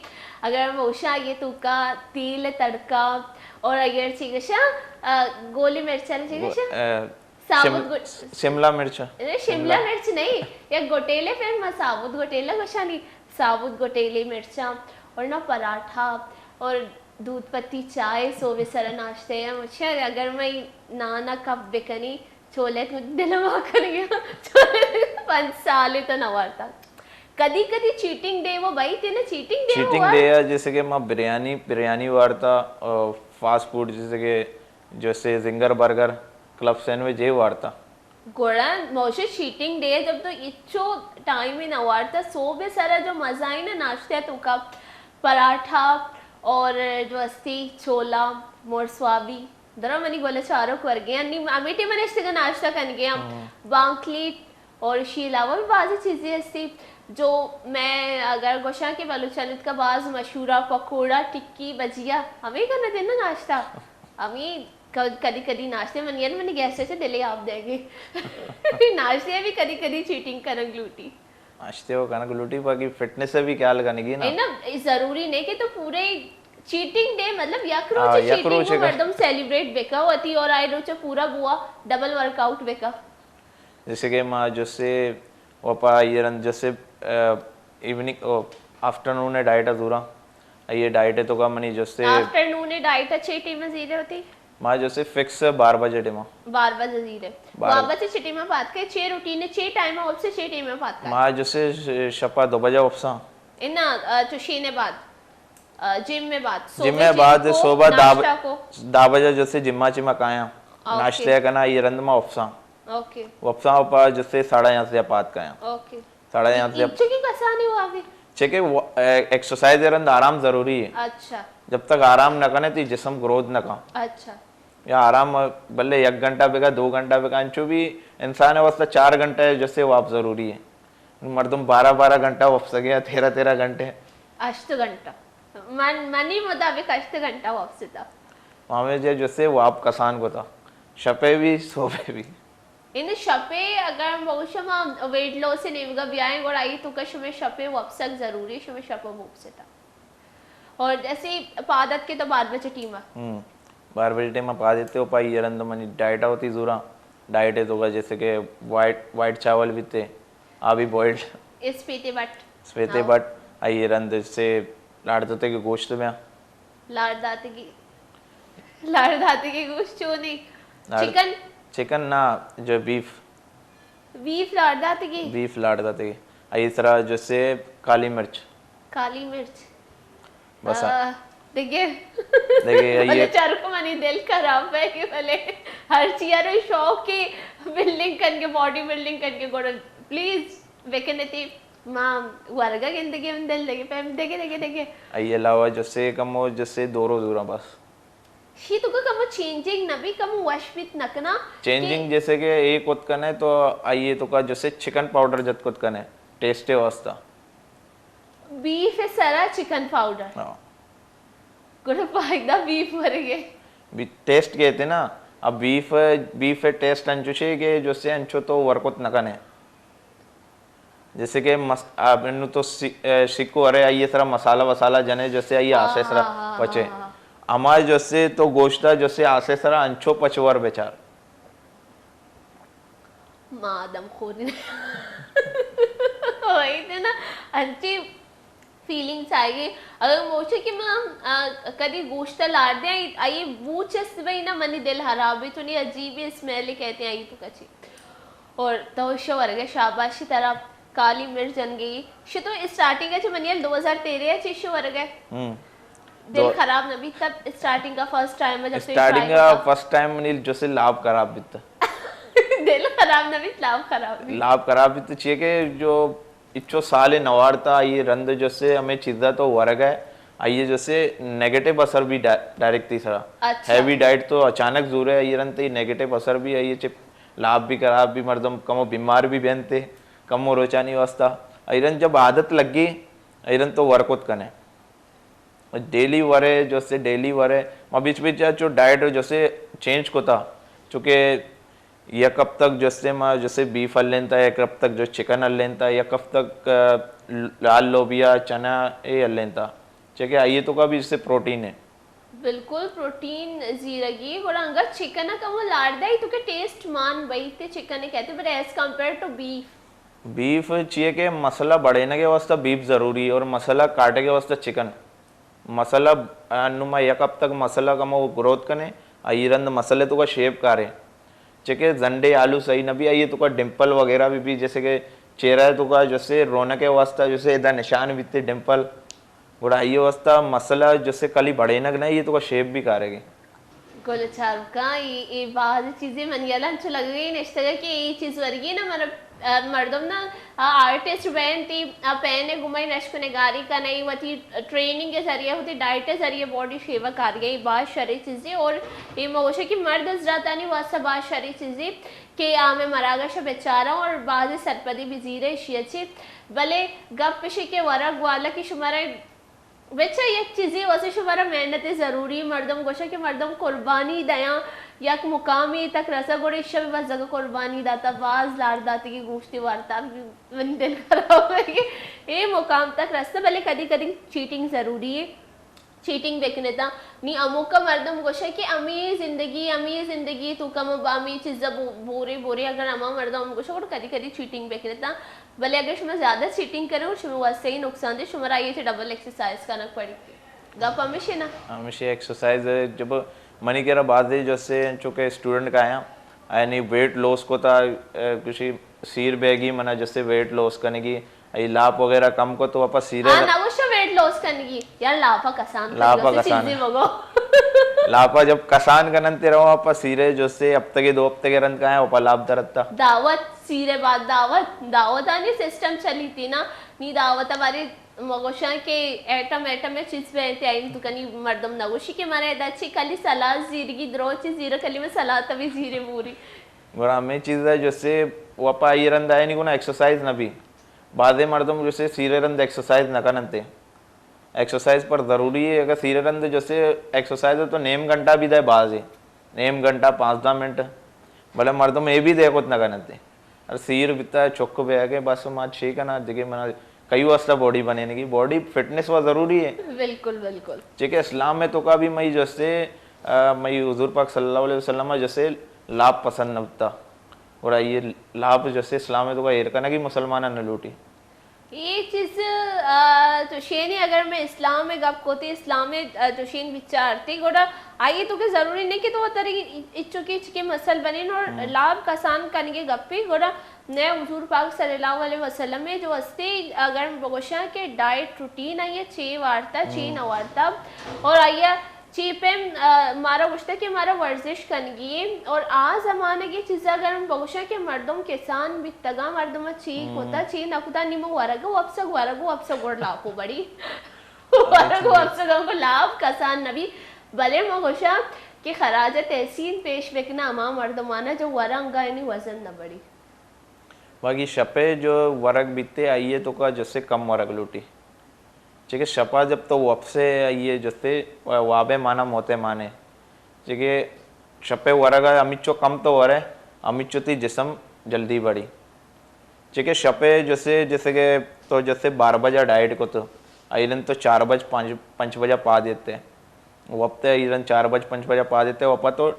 اگر میں بگوشاں یہ تو کا تیل تڑکا اور اگر چی گشا، آ، گولی مرچا چی گشا؟ ثابت گٹ-، شملہ مرچ۔ نہیں، شملہ مرچ نہیں، یک گٹیلے پہ ما ثابت گٹیلے گوشانی، ثابت گٹیلے مرچاں اور نا پراٹھا اور دودھ پتی چائے صوبے سرا ناشتے ہیں۔ مجھے اگر میں نانا کپ بکنی، چولے تو دل ما کنگی، چولے پنچ سالے تو نہ وارتا۔ کدی کدی چیٹنگ ڈے وہ بھائی تینا چیٹنگ ڈے چیٹنگ ڈے ہے، جیسے کہ ما بریانی، بریانی وارتا، فاسٹ فوڈ جیسے کہ جو سے زنگر برگر، کلب سینڈوچ یہ وارتا۔ گڑا موشے چیٹنگ ڈے جب تو اچو ٹائم ہی نہ وارتا، صوبے سرا جو مزہ ہی نا ناشتے تو کا پراٹھا اور جو استی چولا، مور سوابی، درا منی گولا چاروک ورگے ہیں، نی امیٹے من اشتگا ناشتہ کنگے ہیں، بانکلیٹ اور اشی علاوہ بھی بعضی چیزیں ہستی جو میں اگر گوشاں کہ بلوچانت کا باز مشہورہ پکوڑا، ٹکی، بجیا، ہمیں کرنا دینا ناشتہ، ہمیں کدی کدی ناشتے من یعنی منی گیسٹ سے دلے آپ دے گے۔ ناشتے بھی کدی کدی چیٹنگ کرنگ لوٹی۔ ناشتے وہ کنگ لوٹی، باقی فٹنس سے بھی خیال کنگی نا۔ اے نا، اے ضروری نہیں کہ تو پورے چیٹنگ ڈے، مطلب یک ہاں، روچ یک چیٹنگ روچ کو کا۔ مردم سیلیبریٹ بکا ہوتی اور آئے روچ پورا بوا ڈبل ورک آؤٹ بکا۔ جیسے کہ ما جو سے وپا یہ رند جو سے، آ، ایوننگ، او، آفٹرنون ڈائٹ زورا۔ یہ ڈائٹ تو کا منی جو سے آفٹرنون ڈائٹ اچھے ٹیم زیرے ہوتی؟ ما جو سے فکس بارہ بجے ٹیما۔ بارہ بجے زیرے۔ بارہ۔ وابا سے چھ ٹیما بات کے، چھ روٹین، چھ ٹائم، آپ سے چھ ٹیما بات کے۔ ما جو سے ش-، شپا دو بجے وپساں۔ انا، آ، چوشینے بعد، آ، جم میں بعد، جم میں بعد صبح دا ب-، ناشتہ کو؟ دا بجے جو سے جمعہ چی ما کایاں۔ اوکے۔ ناشتہ کنا یہ رند ما وپساں۔ اوکے۔ وپساں وپا جو سے ساڑھا یازدہ پات کایاں۔ اوکے۔ ساڑھا یازدہ۔ انچو کی کسانی ہوا بھی؟ چکے وہ، اے، ایکسرسائز رند آرام ضروری ہے۔ اچھا۔ جب تک آرام نہ کنے تو جسم گروتھ نہ کن۔ اچھا۔ یا آرام بلے یک گھنٹہ بگا، دو گھنٹہ بگا، انچو بھی انسان واسطہ چار گھنٹہ ہے جسے وہ آپ ضروری ہے۔ مردم بارہ بارہ گھنٹہ وپسگے، تیرہ تیرہ گھنٹے۔ ہشت گھنٹہ۔ من، منی مطابق ہشت گھنٹہ وپستا۔ ہمیں جے جسے وہ آپ کسان کو تھا۔ شپے بھی، صوبے بھی۔ یعنی شپے اگر ہم بگوشم ویٹ لاس نیمگا بیائیں گڑا ای تو کہ شمے شپے وپسگ ضروری، شمے شپے وپستا۔ اور جیسے پاد اتکے تو بارہ بجے ٹیم ء۔ ہم۔ بارہ بجے ٹیم ء پاد اتکے، او پائی رند منی ڈائٹ ہوتی زوراں۔ ڈائٹ ہے تو کا جیسے کہ وائٹ، وائٹ چاول بیتے، آ بھی بوائلڈ۔ اسپیتے بٹ۔ اسپیتے ہاں۔ بٹ، آئی رند سے لاڑ داتے کہ گوشت میں۔ لاڑ داتے کی، لاڑ داتے کی گوشت چونی؟ لاڑ-، چکن؟ چکن نا، جو بیف۔ بیف لاڑ داتگی؟ بیف لاڑ داتگی۔ آئی سرا جو سے کالی مرچ۔ کالی مرچ۔ بس۔ آ، دگہ۔ دگہ، آئی بلے چارکو منی دل خراب ہے کہ بلے ہر چیارو شوق کی بلڈنگ کن کے، باڈی بلڈنگ کن کے گوڑا پلیز بکنے تی ما ورگا گندگی ہم دل دگہ پیم دگہ، دگہ، دگہ۔ آئی علاوہ جو سے کمو جو سے دو روز ہو رہا بس۔ شی تو کا کمو چینجنگ نہ بی، کمو وش بیت نہ کنا۔ چینجنگ جیسے کہ اے کت کنے تو آئیے تو کا جیسے چکن پاؤڈر جت کت کنے، ٹیسٹ واسطہ۔ بیف سرا چکن پاؤڈر۔ ہاں۔ گڑا فائدہ بیف ورگے۔ بی-، ٹیسٹ کہتے نا، اب بیف، بیف ٹیسٹ انچو شے کہ جیسے انچو تو ورکت نہ کنے۔ جیسے کہ مس-، آ، نوں تو سی-، اے، سکو ارے آئی سرا مسالہ وسالہ جنے، جیسے آئی آسے سرا ہاں، ہاں، پچے۔ ہاں، ہاں۔ ہما جیسے تو گوشتا جیسے آسے سرا انچو پچور بچار۔ ما آدم خوری۔ وہی تھے نا، انچی فیلنگز آئی گی۔ اگر موچے کہ ما، آ، کدی گوشتا لار دیا، آئی بو چست بئی نا، منی دل خراب بی، تو نی عجیب اسمیل کہتے ہیں، آئی تو کچی۔ اور تو شو ورگے، شاباشی ترا، کالی مرچ جنگی۔ شو تو اسٹارٹنگ اچ منی ال دو ہزار تیرہ اچ شو ورگے۔ ہم۔ دل تو خراب نہ بیت تب اسٹارٹنگ کا فرسٹ ٹائم جب تو اسٹارٹنگ ٹرائی کا کرتا۔ فرسٹ ٹائم منی جیسے لاب خراب بیت۔ دل خراب نہ بیت، لاب خراب بیت۔ لاب خراب بیت چیے کہ جو اچو سال نوارتا آئی رند جیسے ہمیں چیزا تو ورگے، آئی جیسے نیگیٹو اثر بھی ڈا-، ڈائریکٹ تئی سرا۔ اچھا۔ ہیوی ڈائٹ تو اچانک زور ہے، آئی رند تئی نیگیٹو اثر بھی آئی چپ لاب بھی خراب بھی، مردم کمو بیمار بھی بینتے، کمو روچانی واسطہ۔ ایرن جب عادت لگی، ایرن تو ورکوت کنے۔ ڈیلی ورے، جیسے ڈیلی ورے، ما بیچ بیچ چو ڈائٹ جیسے چینج کوتا، چونکہ یک ہفتہ جیسے ما جیسے بیف ہلینتا، یک ہفتہ جو چکن ہلینتا، یک ہفتہ، آ، لال لوبیا، چنا اے ہلینتا۔ چونکہ آئیے تو کا بھی جیسے پروٹین ہے۔ بالکل، پروٹین زیرگی، گڑا انگت چکن ء کمو لاڑ دئی تو کہ ٹیسٹ مان بئی تے چکن ء کہتے، but as compare to beef۔ Beef چیئے کہ مسلہ بڑھینگ ء واسطہ بیف ضروری ہے اور مسلہ کاٹگ ء واسطہ چکن۔ مسلہ، انو ما یک ہفتہ تک مسلہ کمو گروتھ کنے، آئی رند مسلے تو کا شیپ کارے۔ چکے زنڈے آلو صحیح نہ بھی، آئیے تو کا ڈمپل وغیرہ بھی، بھی جیسے کہ چہرہ تو کا جیسے رونق ء واسطہ جیسے ادا نشان بیتے ڈمپل۔ گڑا آئی واسطہ مسئلہ جیسے کلی بڑینگ نہ، یہ تو کا شیپ بھی کارے گی۔ گل چاروکاں، اے، اے باز چیزیں من یلا انچو لگے نشتگا کہ اے چیز ورگی نا، من، آ، مردم نا، آ، آرٹسٹ بین تی، آ، پین گمائی نشک نگاری کنے، وتی ٹریننگ کے ذریعے، وتی ڈائٹ کے ذریعے باڈی شیوا کارگے، باز شرے چیزیں اور اے موشے کہ مرد حضراتانی واسطہ باز شرے چیزیں کہ آ مئے مراگش ء بچاراں اور باز سرپدی بزیرے اشی ء چہ۔ بلے گپ اشی کہ ورگ والا کہ شمارا بچا یک چیزے واسطہ شمارا محنت ضروری، مردم گوشا کہ مردم قربانی دیاں یک مقامی تک رسا، گڑا اشا بھی بس اگا قربانی داتا، باز لار داتی کہ گوشتی وارتا، من دل خراب ہے کہ اے مقام تک رستا، بلے کدی کدی چیٹنگ ضروری ہے۔ چیٹنگ بکنتاں۔ نی ہموکا مردم گوشے کہ ہمے زندگی، ہمے زندگی تو کم با ہمے چیزا بو-، بورے، بورے۔ اگر ہما مردم ہم گوشے، گڑا کدی کدی چیٹنگ بکنتاں۔ بلے اگر شما زیادہ چیٹنگ کرے، گڑا شما واسطے ہی نقصان دے، شما را یہ چہ ڈبل ایکسرسائز کنگ پڑی۔ گپ ہمیشی نا؟ ہمیشی ایکسرسائز ہے۔ جب منی کرا بازے جیسے چونکہ اسٹوڈنٹ کا آیا، یعنی ویٹ لوس کو تا، اے، کچھ سیر بیگی منا جیسے ویٹ لوس کنگی، اے لاپ وغیرہ کم کو تو واپس سیرے آ، ل-، نہ گوشو ویٹ لوس کنگی، یار لاپا کسان لاپا کنگی، کسان۔ چیزیں مگو۔ لاپا جب کسان کنن تے رہو واپس سیرے جو سے ہفتہ کے دو ہفتہ کے رند کا ہے، واپس لاپ درتا۔ دعوت، سیرے بعد دعوت، دعوت آنی سسٹم چلی تھی نا، نی دعوت ہماری مگوشاں کہ ایٹم ایٹم میں چیز پہ تے آئی تو کنی مردم نہ گوشی کہ مارے دا چی کلی سلاد زیرگی درو چی زیرو کلی میں سلاد تبھی زیرے موری۔ گڑا ہمیں چیز ہے جو سے واپا یہ رند آئے نہیں کو نا ایکسرسائز نہ بھی۔ بازیں مردم جیسے سیرے رند ایکسرسائز نہ کننتے۔ ایکسرسائز پر ضروری ہے، اگر سیرے رند جیسے ایکسرسائز ہے تو نیم گھنٹہ بھی دے باز ہے، نیم گھنٹہ، پانزدہ منٹ، بلے مردم اے بھی دے کت نہ کننتے۔ اور سیر بیتا چک بے گئے، بس ما چی کنا، دیگه منا کئی واسطہ باڈی بنینگی، باڈی فٹنس وا ضروری ہے۔ بالکل، بالکل۔ چیکہ اسلام میں تو کا بھی مئی جیسے، آ، مئی حضور پاک صلی اللہ علیہ وسلم جیسے لاپ پسند نہ ہوتا۔ اور یہ لاپ جیسے اسلام میں تو کا ایر کنگی مسلمان نہ لوٹی۔ اے چیز، آ، چوشینے اگر میں اسلام ء گپ کوتے، اسلام ء، آ، چوشین بچارتے، گڑا آئی تو کہ ضروری نہیں کہ تو تری اچو کی چکے مسل بنین اور ہم۔ لاپ کسان کنگے گپے، گڑا نئے حضور پاک صلی اللہ علیہ وسلم ء جو استے اگر بگوشاں کہ ڈائٹ روٹین آئی چے وارتا، چے ہم۔ نہ وارتا، اور آئی چی پیم، آ، مارا گوشتہ کہ مارا ورزش کنگی ایں اور آ زمانگی چیزا اگر ہم بگوشاں کہ مردم کسان بیتگاں، مردم چی ہم۔ کتا، چی نہ کتا، نی مو ورگ و اپسگ، ورگ و اپسگ گڑ لاپو بڑی۔ ورگ و اپسگ ہم کو لاپ کسان نبی۔ بلے مو گوشاں کہ خراج تحسین پیش بکنا ہما مردمانا جو ورنگا یعنی وزن نہ بڑی۔ باقی شپے جو ورگ بیتے آئیے تو کا جسے کم ورگ لوٹی۔ چیکہ شپا جب تو وپسے آئیے جستے وابے مانا موتے مانے۔ چیکہ شپے ورگا ہمیچو کم تو ورے، ہمیچو تی جسم جلدی بڑی۔ چکہ شپے جسے، جیسے کہ تو جسے بارہ بجہ ڈائٹ کو تو ایرن تو چار بج پانچ، پانچ بجہ پا دیتے۔ وپتے ایرن چار بج پانچ بجہ پا دیتے، وپا تو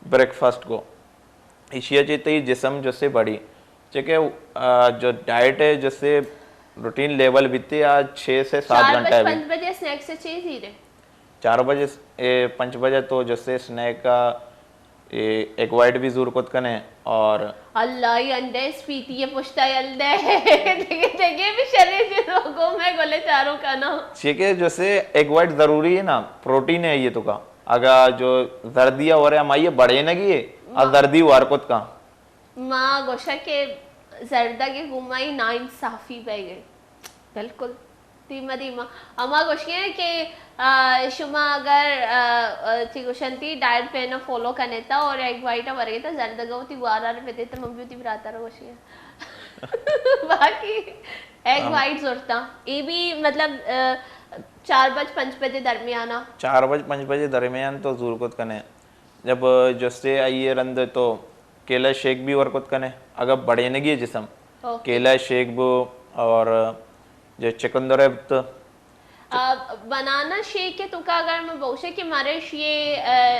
بریک فاسٹ کو۔ ایشیا چی تئی جسم جسے بڑی۔ چکہ، آ، جو ڈائٹ ہے جسے روٹین لیول بیتے آ چھ سے سات چار گھنٹہ بج ہے بھی۔ پانچ بجہ سنیکس سے چیز ہی رہے۔ چار بجے س-، اے، پنچ بجے تو جسے سنیک کا، اے، ایگ وائٹ بھی زور کت کنے اور اللہ، ای انڈے سپیتی یہ پشتا یل دے۔ دیکھے، دیکھے بھی شریر کے لوگوں میں گلے چاروں کا نا۔ چیکہ جسے ایگ وائٹ ضروری ہے نا، پروٹین ہے یہ تو کا۔ اگر جو زردیا ہو رہے ہمائی بڑے نگی ہے، اور زردی وار کت کا۔ ما گوشاں کہ زردگ ء گوما ای ناانصافی بئیگ ء۔ بالکل۔ دیما دیما۔ ہما گوشگے کہ، آ، شما اگر، آ، آ، چی گوشنتی ڈائٹ پلان ء فالو کنے تا اور ایگ وائٹ ء ورگے تا زردگ ء وتی گوارا رو بدے تا من بھی وتی براتا رو گوشگے۔ باقی ایگ ہم۔ وائٹ زورتا۔ ای بھی مطلب، آ، چار بج پنچ بجے درمیانا۔ چار بج پنچ بجے درمیان تو زور کت کنے۔ جب جسے آئیے رند تو کیلا شیک بھی ور کت کنے، اگر بڑینگی جسم، اوکے۔ کیلا شیک بو اور جو چکندر ہے تو آ، بنانا شیک ء توکا اگر من بگوشے کہ مارش یہ، آ،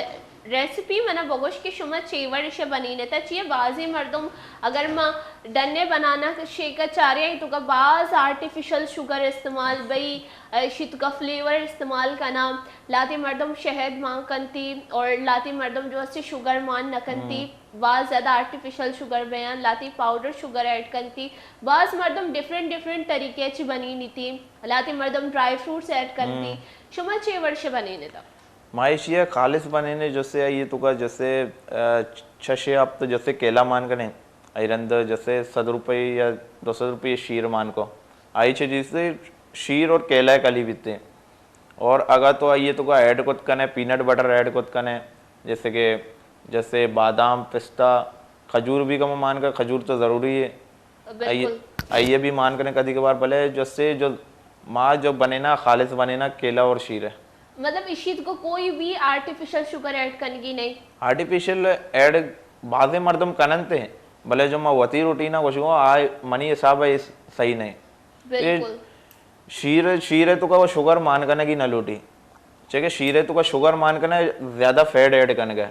ریسیپی منا بگوش کہ شما چے وڑ اش بنینتا چیئے؟ بازیں مردم اگر ما ڈنے بنانا شیک ء چارے آئی توکا باز آرٹیفیشل شوگر استعمال بئی، اشی توکا فلیور استعمال کنا، لاتے مردم شہد مان کنتی اور لاتے مردم جو اسے شوگر مان نہ کنتی، باز زیادہ آرٹیفیشل شوگر بیان، لاتے پاؤڈر شوگر ایڈ کنتی، باز مردم ڈفرنٹ ڈفرنٹ طریقے چی بنینیتی، لاتے مردم ڈرائی فروٹس ایڈ کنتی۔ شما چے ورش بنینتا؟ ما ایشی ء خالص بنینے جسے آئی توکا جسے، آ، چھ شے ہفت جسے کیلا مان کنے، آئی رند جسے صد روپے یا دو سد روپے شیر مان کو، آئی چھ جسے شیر اور کیلا کلی بیتے۔ اور اگا تو آئی توکا ایڈ کت کنے، پینٹ بٹر ایڈ کت کنے، جیسے کہ، جیسے بادام، پستہ، کھجور بھی کم مان کا، کھجور تو ضروری ہے۔ آئیے، بالکل۔ آئیے بھی مان کنے کدی کبھار، بلے جسے جو ما جو بنینا، خالص بنینا کیلا اور شیر ہے۔ مطلب، اشی توکا کوئی بھی آرٹیفیشل شوگر ایڈ کنگی نہیں؟ آرٹیفیشل ایڈ بازیں مردم کننتے، بلے جو ما وتی روٹینا گوشگو، آ منی حساب ہے صحیح نہیں۔ بالکل۔ شیر، شیر توکا وہ شوگر مان کنگی نہ لوٹی۔ چکہ شیر توکا شوگر مان کنے زیادہ فیٹ ایڈ کنگے۔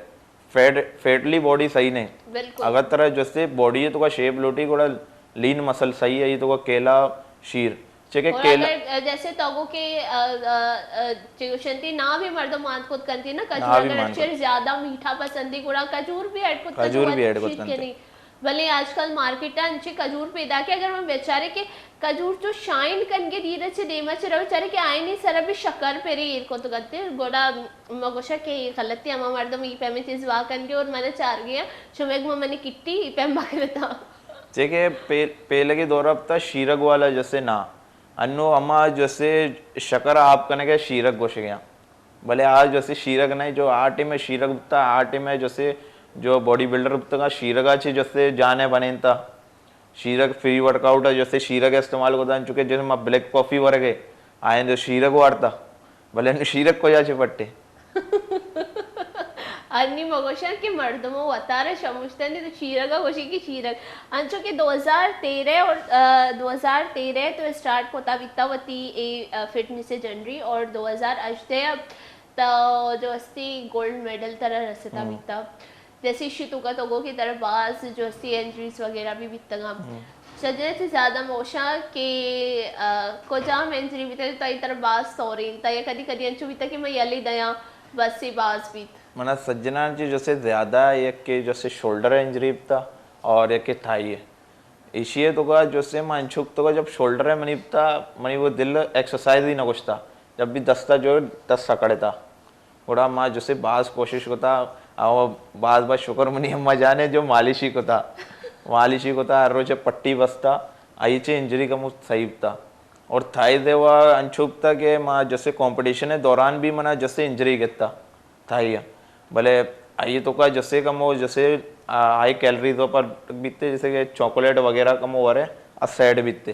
فیٹ، فیٹلی باڈی صحیح نہیں۔ بالکل۔ اگر ترا جسے باڈی توکا شیپ لوٹی، گوڑا لین مسل صحیح ہے، یہ توکا کیلا، شیر۔ چکہ اور کیلا اگر، جیسے تو کو کہ، آ، آ، آ، چگوشنتی نا بھی مردم مان کت کنتی نا، کھجور اگر مان کت۔ چیر زیادہ میٹھا پسندی، گوڑا کھجور بھی ایڈ کت کنتی، کھجور بھی ایڈ کت کنتی۔ بلے آج کل مارکیٹ ء انچیں کھجور پیداک ہے، اگر من بچارے کہ کھجور چو شائن کنگے دیر چہ دیما چہ رو چارے کہ آئینی سر بھی شکر پری ایر کت گتے، گوڑا ما گوشا کہ اے غلطی ہما مردم ای پیمیں چیز وا کنگے اور من چار گیا، چمیگ ما منی کٹی ای پیم بکرتا۔ چے کہ پے-، پیلگے دور اب تا شیرگ والا جسے نا، انو ہما جسے شکر آپ کنگے شیرگ گوشگیا۔ بلے آ جسے شیرگ نہیں، جو آ ٹیم ء شیرگ بوتا، آ ٹیم ء جسے جو باڈی بلڈر بوتگا، شیرگا چے جسے جانے بنینتا۔ شیرگ فری ورک آؤٹ ء جسے شیرگ استعمال کتا، انچو کہ جسے ما بلیک کافی ورگے، آئیں جو شیرگ وارتا۔ بلے انو شیرگ کجا چے پٹے؟ انی مگوشن کہ مردم وتارا شموشتن تو شیرگا گوشی کہ شیرگ۔ انچو کہ دو ہزار تیرہ اور، آ، دو ہزار تیرہ تو اسٹارٹ کتا بیتا وتی اے، آ، فٹنس جرنی اور دو ہزار ہژدہ تو جو استی گولڈ میڈل ترا رستا بیتا۔ جیسے اشی توکا تو گو کہ ترا باز جو استی انجریز وغیرہ بھی بیتگا۔ سجنے سے زیادہ موشا کہ، آ، کجام انجری بیتا تائی ترا باز سورین تا یا کدی کدی انچو بیتا کہ میں یلی دیاں بس سے باز بیت۔ منا سجنان چی جسے زیادہ یک کہ جسے شولڈر انجری بیتا اور یک کہ تھائی ہے۔ ایشی ء توکا جسے ما انچوک توکا جب شولڈر ء منی بتا، منی وہ دل ایکسرسائز ہی نہ گوشتا۔ جب بھی دستا جو دست سکڑتا۔ گڑا ما جسے باز کوشش کتا، او باز باز شکر منی اماں جانے جو مالشی کتا۔ مالشی کتا، ہر روچ پٹی بستا، آئی چے انجری کمو صحیح بتا۔ اور تھائیز ء وا انچوک تا کہ ما جسے کمپٹیشن ء دوران بھی منا جسے انجری گتا۔ تھائی ء۔ بلے آئی توکا جسے کمو جسے، آ، ہائی کیلریز پر بیتے، جیسے کہ چاکلیٹ وغیرہ کمو ورے، آ سیڈ بیتے۔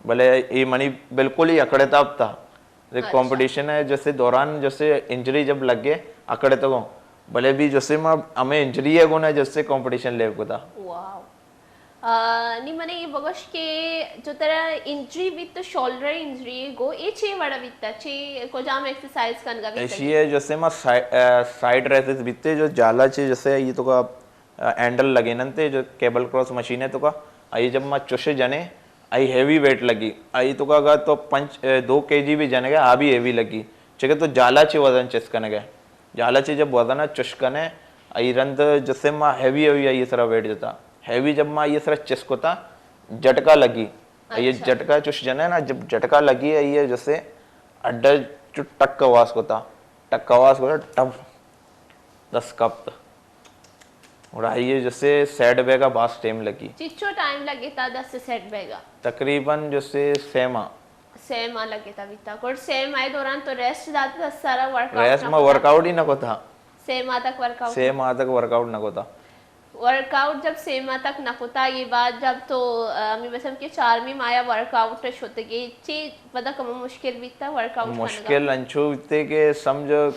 بلے اے منی بالکل ہی اکڑتا بتا۔ جیسے کمپٹیشن ہے، جسے دوران جسے انجری جب لگے، اکڑتگوں۔ بلے بھی جسے ما ہمیں انجری ہے گونا جسے کمپٹیشن لیو کتا۔ واو۔ آ، نی منے اے بگوش کہ جو ترا انجری بیت تو شولڈر انجری گو، اے چے وڑا بیتا، چے کجام ایکسرسائز کنگا بیتا؟ ایشی ہے جیسے ما سائی-، آ، سائیڈ ریسز بیتے جو جالا چے جیسے یہ تو کا، آ، ہینڈل لگے ننتے جو کیبل کراس مشین ہے تو کا، آئی جب ما چوشے جنے، آئی ہیوی ویٹ لگی، آئی تو کا اگا تو پنچ، آ، دو کے جی بھی جنے گا، آ بھی ہیوی لگی، چکے تو جالا چے وزن چست کنے گئے۔ جالا چے جب وزن چش کنے، آئی رند جسے ما ہیوی ہیوی آئی سرا ویٹ جتا۔ ہیوی جب ما آئی سرا چست کتا، جھٹکا لگی۔ آئی اچھا۔ جھٹکا چش جنے نا، جب جھٹکا لگی، آئی جسے اڈا چو ٹک آواز کتا، ٹک آواز کتا، ٹپ، دست کپت۔ اور آئی جسے سیٹ بیگا باز ٹائم لگی۔ چچو ٹائم لگے تا دست سیٹ بیگا؟ تقریباً جسے سہ ماہ۔ سہ ماہ لگتا بیتا۔ گڑ سہ ماہ دوران تو ریسٹ داتا، سارا ورک آؤٹ ریسٹ نہ ما کتا؟ ورک آؤٹ ہی نہ کتا۔ سہ ماہ تک ورک آؤٹ؟ سہ ماہ تک ورک آؤٹ نہ کتا۔ ورک آؤٹ جب سہ ماہ تک نہ کتا، یہ بعد جب تو، آ، ہمیں بس ہم کہ چارمی ماہ ورک آؤٹ شتگے، چی پتہ کم مشکل بیتا ورک آؤٹ کنگا؟ مشکل انچو بیتے کہ سمجھو،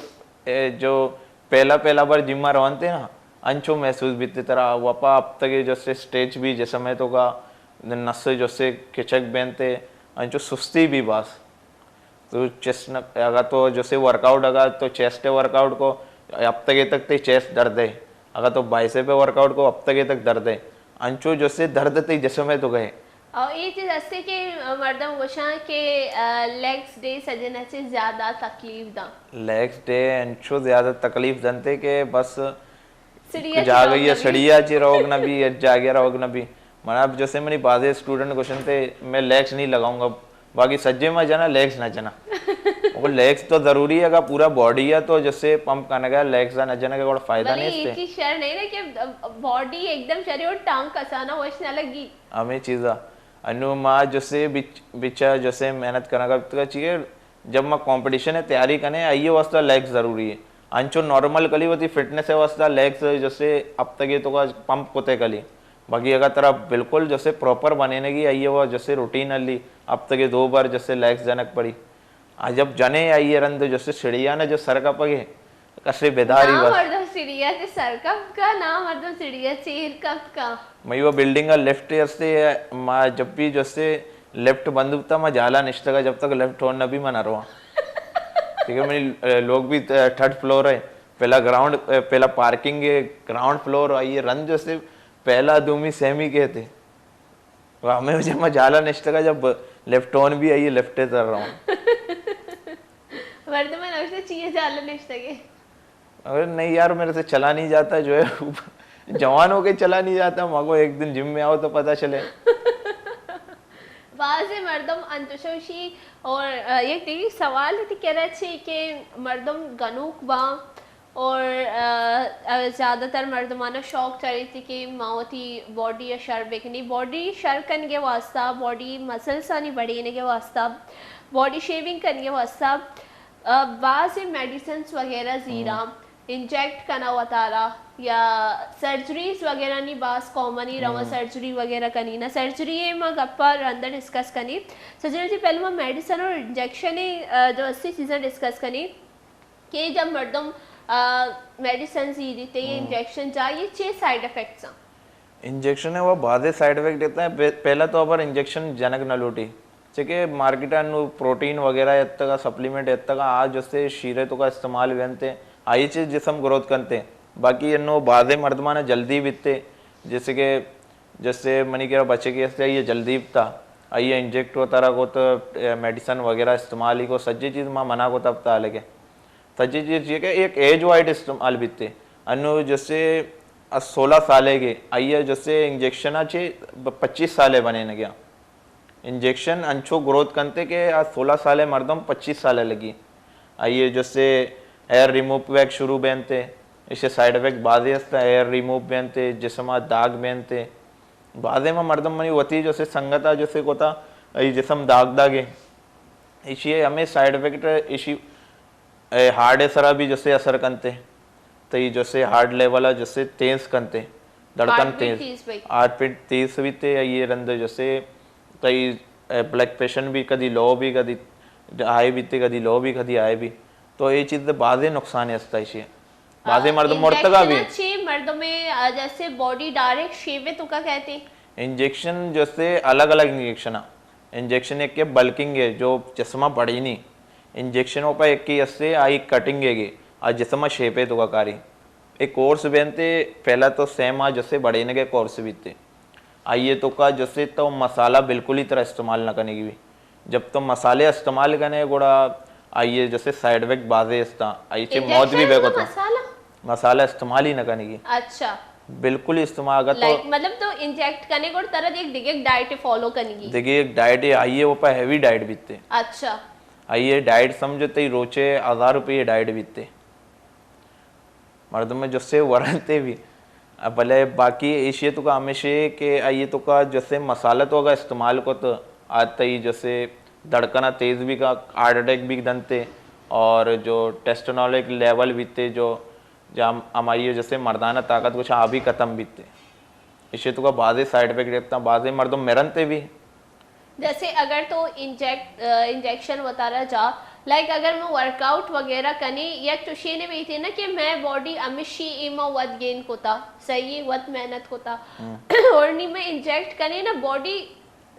اے، جو پہلا پہلا بار جم روانتے نا، انچو محسوس بیتے ترا، وپا ہفتگے جسے اسٹریچ بھی جسم ہے تو کا، نس جسے کچک بینتے، انچو سستی بھی باز۔ تو چیسٹ نہ، اگر تو جسے ورک آؤٹ، اگر تو چیسٹ ورک آؤٹ کو، ہفتگے تک تے چیسٹ درد ہے، اگر تو بائیسپ ورک آؤٹ کو، ہفتگے تک درد ہے، انچو جسے درد تے جسم ہے تو گئے۔ اور یہ چیز ہستے کہ مردم گوشاں کہ، آ، لیگز ڈے سجن چے زیادہ تکلیف داں۔ لیگز ڈے انچو زیادہ تکلیف دنتے کہ بس سڑیا چی جاگہ روگ یہ نہ بی۔ سڑیا چی روگ نہ بی، یا جاگہ روگ نہ بی۔ من اب جسے منی بازے اسٹوڈنٹ گوشنتے، میں لیگز نہیں لگاؤں گا، باقی سجے ما جنا، لیگز نہ جنا۔ وہ لیگز تو ضروری ہے، اگر پورا باڈی ہے تو جسے پمپ کرنے کا لیگز نہ جنے کا کوئی فائدہ بلے نہیں یہ اس سے۔ چیز شر نہیں نا کہ باڈی ایک دم شری اور ٹانگ کسانا وش نہ لگی۔ ہمیں چیزا انو ما جسے بچ-، بچا جسے محنت کرنا کا چاہیے۔ جب ما کمپٹیشن ہے تیاری کنے، آئیے واسطہ لیگز ضروری ہے۔ انچو نارمل کلی ہوتی فٹنس ہے واسطہ لیگز جسے ہفتگے تو کا پمپ کوتے کلی۔ باقی اگر ترا بالکل جسے پراپر بنینے گی، آئیے وہ جسے روٹین علی ہفتگے دو بار جسے لیگز جنک پڑی۔ آ جب جنے آئیے رند جسے سڑیا نہ جو سر کا پگے، کسے بیداری نا بس۔ مردم سڑیا تے سر کپت کا، نا مردم سڑیا چیر کپت کا۔ مئی وہ بلڈنگ کا لفٹ ہستے، ما جب بھی جسے لفٹ بند ہوتا، ما جالا نشتگا، جب تک لفٹ آن نہ بھی ما نہ رواں۔ ٹھیک ہے، منی، اے، لوگ بھی، اے، تھرڈ فلور ہے، پہلا گراؤنڈ، اے، پہلا پارکنگ ہے، گراؤنڈ فلور آئیے رند جسے پہلا دومی سیمی کہتے۔ وہ ہمیں وجہ ما جالا نشتگا، جب لفٹ آن بھی آئیے لفٹ ہے تر رہا ہوں۔ مردم نوشتہ چیئے جالا نشتگے۔ ارے نہیں یار، میرے سے چلا نہیں جاتا جو ہے، جوان ہو کے چلا نہیں جاتا، ماں کو ایک دن جم میں آؤ تو پتہ چلے۔ بعض مردم انتشوشی اور، آ، یک دیگی سوال تھی کرا چی کہ مردم گنوک با اور، آ، آ، زیادہ تر مردمانا شوق چاریتی کہ ما وتی باڈی شر بکنی، باڈی شر کنگے واسطہ، باڈی مسلسانی بڑھینگے واسطہ، باڈی شیونگ کنگے واسطہ، آ، بعض میڈیسنز وغیرہ زیرا، انجیکٹ کنا وتارا یا سرجریز وغیرہ نی باز کامنی رواں، سرجری وغیرہ کنی نا۔ سرجری ما گپا رندا ڈسکس کنی۔ سرجری تھی پہلے ما میڈیسن اور انجیکشن، آ، جو اسی چیزاں ڈسکس کنی کہ جب مردم، آ، میڈیسن زیریتے یا انجیکشن جا، یہ چے سائیڈ افیکٹس ہیں؟ انجیکشن ہے وہ بعض سائیڈ افیکٹ دیتا ہے۔ پہ-، پہلا تو ابر انجیکشن جنک نہ لوٹی۔ چکہ مارکیٹ انو پروٹین وغیرہ اتگا، سپلیمنٹ اتگا، آ جسے شیرے تو کا استعمال بنتے، آئی چیز جسم گروتھ کنتے۔ باقی انو بازے مردمانا جلدی بیتے، جیسے کہ، جیسے منی کرا بچے کے ہستے، آئیے جلدی بتا، آئیے انجیکٹ ہوتا رہا کو تو، اے، میڈیسن وغیرہ استعمال ہی کو، سجے چیز ما منع کو تب تا لگے۔ سجے چیز یہ کہ ایک ایج وائڈ استعمال بیتے۔ انو جیسے سولہ سالے کے، آئیے جیسے انجیکشن آ چے پچیس سالے بنے نگیا۔ انجیکشن انچو گروتھ کنتے کہ آ سولہ سالے مردم پچیس سالے لگی۔ آئیے جسے ہیئر ریموو بیگ شروع بینتے، اسے سائیڈ افیکٹ بازی ہستا، ہیئر ریموو بینتے، جسم آ داغ بینتے۔ بازے ما مردم منی وتی جسے سنگت آ جسے کوتا، ای جسم داغ داغے۔ ایشی ہمیں سائیڈ افیکٹ ایشی اے ہارٹ ءِ سرا بھی جسے اثر کنتے، تئی جسے ہارٹ لیول ءَ جسے تیز کنتے، دھڑکن ہارٹ بیٹ تیز، تیز بھئی۔ ہارٹ بیٹ تیز بیتے، یہ رند جسے تئی، اے، بلڈ پریشر بھی کدی لو بھی، کدی ہائی بیتے، کدی لو بھی، کدی ہائی بھی۔ تو یہ چیز بازے نقصان ہستا ایشی۔ بازے آ، مردم مرتگا بھی۔ انجیکشن اچھے مردم، آ، جیسے باڈی ڈائریکٹ شیوے تو کا کہتے؟ انجیکشن جسے الگ الگ انجیکشن آ۔ انجیکشن ایک کے بلکنگ ہے، جو جسم ءَ بڑینی۔ انجیکشن اوپا ایک کے اسے آئی کٹنگ ہے گے، آ جسم ءَ شیپ ءِ توکا کاری۔ ایک کورس بینتے، پہلا تو سہ ماہ جسے بڑینگے کورس بیتے۔ آئیے توکا جسے تو مسالہ بالکل ہی ترا استعمال نہ کنگی بھی۔ جب تو مسالے استعمال کنے گڑا آئیے جسے سائیڈ افیکٹ بازے استا، آئی چے موت بھی انجیکشن بے کو تو۔ مسالہ؟ مسالہ استعمال ہی نہ کنگی۔ اچھا۔ بالکل ہی استعمال اگر تو لائک مطلب تو انجیکٹ کنے گڑ ترا ایک دیگه ڈائٹ فالو کنگی۔ دیگه ایک ڈائٹ ہے، آئیے اوپا ہیوی ڈائٹ بیتے۔ اچھا۔ آئیے ڈائٹ سمجھو تئی روچے ہزار روپے ڈائٹ بیتے۔ مردم جسے ورنتے بھی۔ بلے باقی ایشی توکا ہمیشہ کہ آئیے توکا جسے مسالہ تو اگر استعمال کو تو آ تئی جسے دھڑکنا تیز بھی کا، ہارٹ اٹیک بھی دنتے، اور جو ٹیسٹنالک لیول بیتے جو جا ہم-، ہماری جسے مردانہ طاقت کچھ آ بھی ختم بیتے۔ ایشی توکا بازے سائیڈ افیکٹ رکھتا، بازے مردم مرنتے بھی۔ جیسے اگر تو انجیکٹ، آ، انجیکشن وتارا جا، لائک اگر میں ورک آؤٹ وغیرہ کنی، یک چوشی نے بیتی نا کہ میں باڈی ہمیشی ایما وت گین کوتا، صحیح وت محنت کوتا۔ ہم۔ اور نی میں انجیکٹ کنی نا باڈی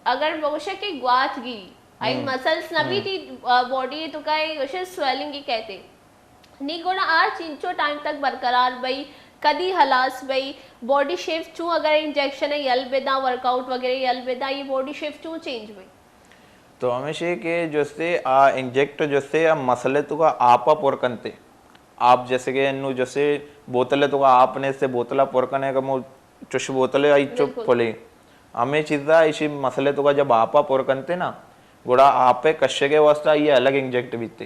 اگر بگوشا کہ گوات گی، آئی ہم۔ مسلس نہ ہم۔ بیتی، آ، باڈی توکا گوشے سویلنگ ہی کہتے۔ نی گڑا آ چنچو ٹائم تک برقرار بئی، کدی ہلاس بئی، باڈی شیپ چوں اگر انجیکشن یل بداں، ورک آؤٹ وغیرہ یل بداں، یہ باڈی شیپ چوں چینج بئی؟ تو ہمیشہ کہ جسے آ انجیکٹ جسے آ مسلے توکا آپا پر کنتے۔ آپ جیسے کہ انو جسے بوتل توکا آپ نے سے بوتلا پر کنے کہ مو چش بوتل آئی چپ بالکل۔ پھلی۔ ہمے چیزا ایشی مسلے توکا جب آپا پر کنتے نا، گڑا آپے کشگے واسطہ یہ الگ انجیکٹ بیتے۔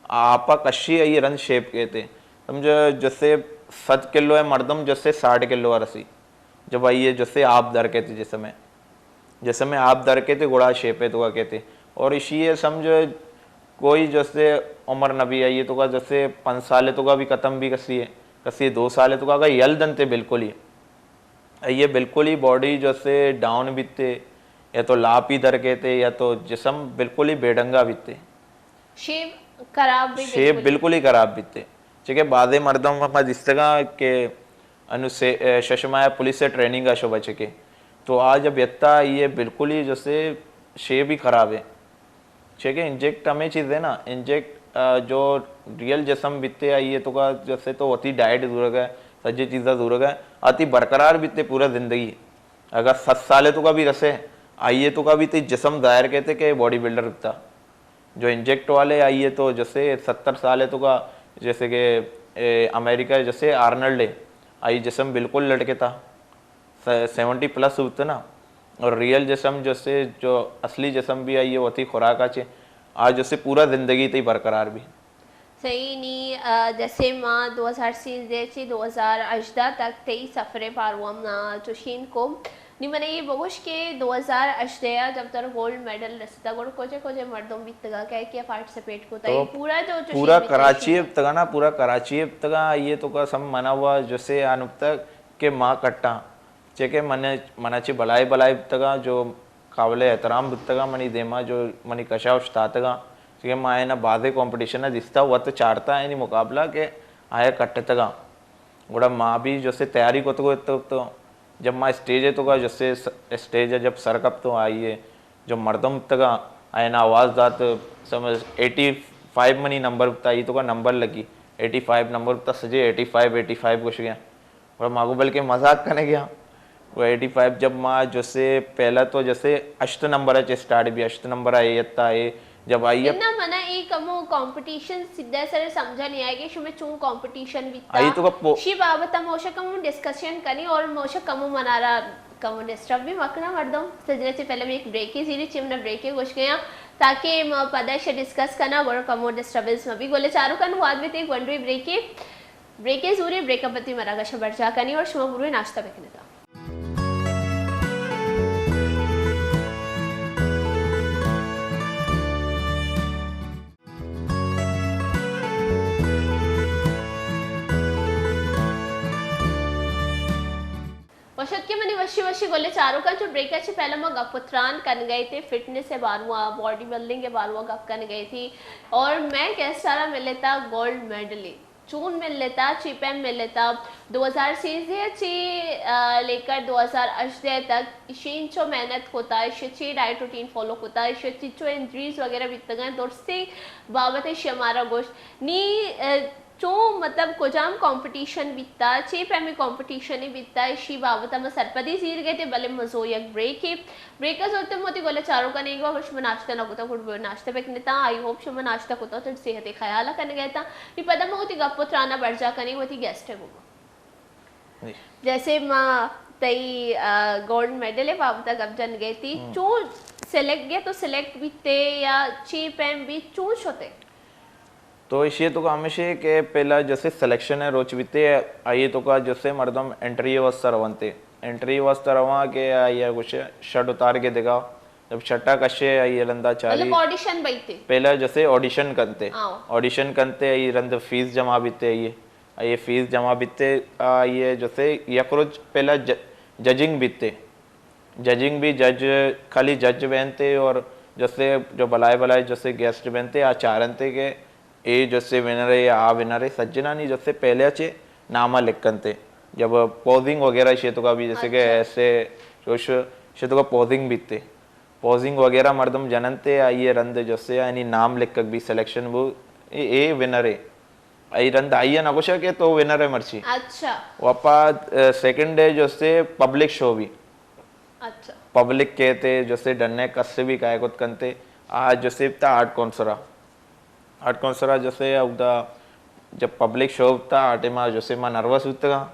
آپا کشی آئی رند شیپ کہتے۔ سمجھو جسے صد کلو ہے مردم جسے ساٹھ کلو رسی۔ جب آئیے جسے آپ در کہتے جسم ہے۔ جسم ہے آپ در کہتے گڑا شیپے توکا کہتے۔ اور ایشی یہ سمجھو کوئی جسے عمر نبی آئیے توکا جسے پنچ سالے توکا بھی ختم بھی کسی ہے۔ کسی دو سالے توکا اگر یل دنتے بالکل ہی۔ یہ بالکل ہی باڈی جسے ڈاؤن بیتے، یا تو لاپ ہی در کہتے، یا تو جسم بالکل ہی بے ڈنگا بیتے۔ شیپ خراب بھی شیپ بالکل۔ بالکل ہی خراب بیتے۔ چکہ بازے مردم ما دیستگاں کہ انو سے، اے، شش ماہ پولیس ٹریننگ آ شو بچکے۔ تو آ جب یتا یہ بالکل ہی جسے شیپ ہی خراب ہے۔ چکہ انجیکٹ ہمیں چیز ہے نا، انجیکٹ، آ، جو ریئل جسم بیتے آئیے توکا جسے تو وتی ڈائٹ زورگ ہے، سجے چیزا زورگ ہے، آتی برقرار بیتے پورا زندگی۔ اگر ست سالے توکا بھی رسے، آئیے توکا بھی تی جسم ظاہر کہتے کہ باڈی بلڈر بیتا۔ جو انجیکٹ والے آئیے تو جسے ستر سالے توکا، جیسے کہ، اے، امریکہ جسے آرنلڈ ہے، آئی جسم بالکل لٹکتا۔ س-، سیونٹی پلس ہوتے نا، اور ریئل جسم جسے جو اصلی جسم بھی آئیے وتی خوراک آچے، آج جسے پورا زندگی تی برقرار بھی۔ صحیح نی، آ، جیسے ما دو ہزار سیزدہ چی دو ہزار ہژدہ تک تئی سفر پاروام نا چوشین کو۔ نی منے یہ بگوش کہ دو ہزار ہژدہ جب تر گولڈ میڈل رستا گڑ کجے کجے مردم بیتگا کہ کیا پارٹیسپیٹ کو تو تئی پورا جو چوشین پورا بیتگا کراچی شیدا۔ بیتگا نا، پورا کراچی بیتگا، یہ توکا سم منا ہوا جسے آنکتا کہ ما کٹا۔ چہ کہ من، منا چہ بلاہی بلاہی بوتگاں، جو قابل احترام بوتگاں منی دیما، جو منی کشا اوشتاتگاں، چہ کہ ما آیانا بازیں کمپٹیشن ء دیستا، وت چارتا آیانی مقابلہ کہ آیا کٹتگاں۔ گڑا ما بھی جسے تیاری کتگو اتو تو جب ما اسٹیج ء توکا جسے س-، اسٹیج ء جب سر کپتو آئیے جو مردم بوتگاں آیانا آواز دات، سمجھ ایٹی فائیو منی نمبر بوتا، ای توکا نمبر لگی، ایٹی فائیو نمبر بوتا، سجے ایٹی فائیو، ایٹی فائیو گوشگیاں۔ گڑا ما گو بلکہ مذاق کنگیاں۔ گڑا ایٹی فائیو جب ما جسے پہلا تو جسے ہشت نمبر ء چہ اسٹارٹ بی، ہشت نمبر ء اے اتھا اے جب آئی ء اناں منا اے کمو کمپٹیشن سدھا سر سمجھا نہیں آئے کہ شمے چون کمپٹیشن بیتا۔ آئی تو گپو۔ شی بابت ہم موشا کمو ڈسکشن کنی اور موشا کمو منارا کمو ڈسٹرب بھی مکنا مردم۔ سجنے سے پہلے میں ایک بریک ہی زیری چی منا بریک ہی گوش گیا تاکہ ما پدا شے ڈسکس کنا گڑا کمو ڈسٹربنس ما بھی گولے چارو کن واد بیتے گونڈوی بریک ہی۔ بریکے زورے، بریک ء پد تی مراگش ء برجاہ کنیں اور شما بروئے ناشتہ بکنتا۔ وشت کہ منی وشی وشی گلے چاروکاں، چو بریک ء چہ پہلا ما گپ و تران کن گئے تھے، فٹنس ء باروا، باڈی بلڈنگ ء باروا گپ کن گئے تھے اور میں گیسٹ آرا ملے تا گولڈ میڈل۔ چون ملتا، چی پیم ملتا، دو ہزار سیزدہ چی، آ، لے کر دو ہزار ہژدہ تک ایشی انچو محنت کتا، ایشی چی ڈائٹ روٹین فالو کتا، ایشی چی چو انجریز وغیرہ بیتگاں، درستی بابت ایشی ہمارا گوشت۔ نی، آ، چو مطلب کجام کمپٹیشن بیتا، چی پیمی کمپٹیشن بیتا، ایشی بابت ہم سرپدی زیر گئے تھے، بلے مزو یک بریک ہے۔ بریک ءَ زرت ءُ وتی گل ءَ چاروکاں نیگا گوشت، من ناشتہ نہ کتاں، گڑا ناشتہ بکنتاں۔ آئی ہوپ شما ناشتہ کتاں، تو صحت ءِ خیال ءَ کنگ ءَ اتاں۔ نی پدا من وتی گپ ءُ تران ءَ برجاہ کنیں وتی گیسٹ ءَ گوما۔ جی۔ جیسے ما تئی، آ، گولڈ میڈل ءِ بابت ءَ گپ جنگ ءَ تی، ہم۔ چون سلیکٹ گئے تو سلیکٹ بیتے یا چی پیم بیت، چون شتے؟ تو ایشی ءِ توکا ہمیش اے کہ پہلا جیسے سلیکشن ءِ روچ بیتے، آئی ءِ توکا جیسے مردم انٹرویو ءِ واسطہ رونتے۔ انٹرویو ءِ واسطہ رواں کہ آئی ءَ گوشے شرٹ اتار کے دکھا۔ جب شرٹ ءَ کشے آئی ءَ رندا چاری۔ مطلب آڈیشن بیتے؟ پہلا جیسے آڈیشن کنتے۔ ہاں۔ آڈیشن کنتے، آئی رند فیس جمع بیتے آئی ءِ۔ آئی ءِ فیس جمع بیتے، آئی ءَ جیسے یک روچ پہلا ج-، ججنگ بیتے۔ ججنگ بھی جج، خالی جج بنتے اور جیسے جو بلائے بلائے جیسے گیسٹ بنتے، آ چارنتے کہ اے جیسے ونر ہے یا آ ونر ہے، سجنانی جیسے پہلے چے نام لکھنتے۔ جب پوزنگ وغیرہ شے تو کا بھی جیسے کہ اچھا۔ ایسے جو ش-، شے تو کا پوزنگ بیتے۔ پوزنگ وغیرہ مردم جننتے، آئی ءِ رند جیسے یعنی نام لکھک بھی سلیکشن بو، اے، اے ونر ہے۔ آئی رند آئی ءَ نہ گوشا کہ تو ونر ہے مرچی۔ اچھا۔ وپا، اے، سیکنڈ ڈے جیسے پبلک شو بھی۔ اچھا۔ پبلک کہتے، جیسے ڈنے کس سے بھی کائے کت کنتے، آ جیسے تا آرٹ کونسرا۔ آرٹ کونسرا جیسے اودا جب پبلک شو تا آ ٹائم آ جیسے ما نروس ہوتگا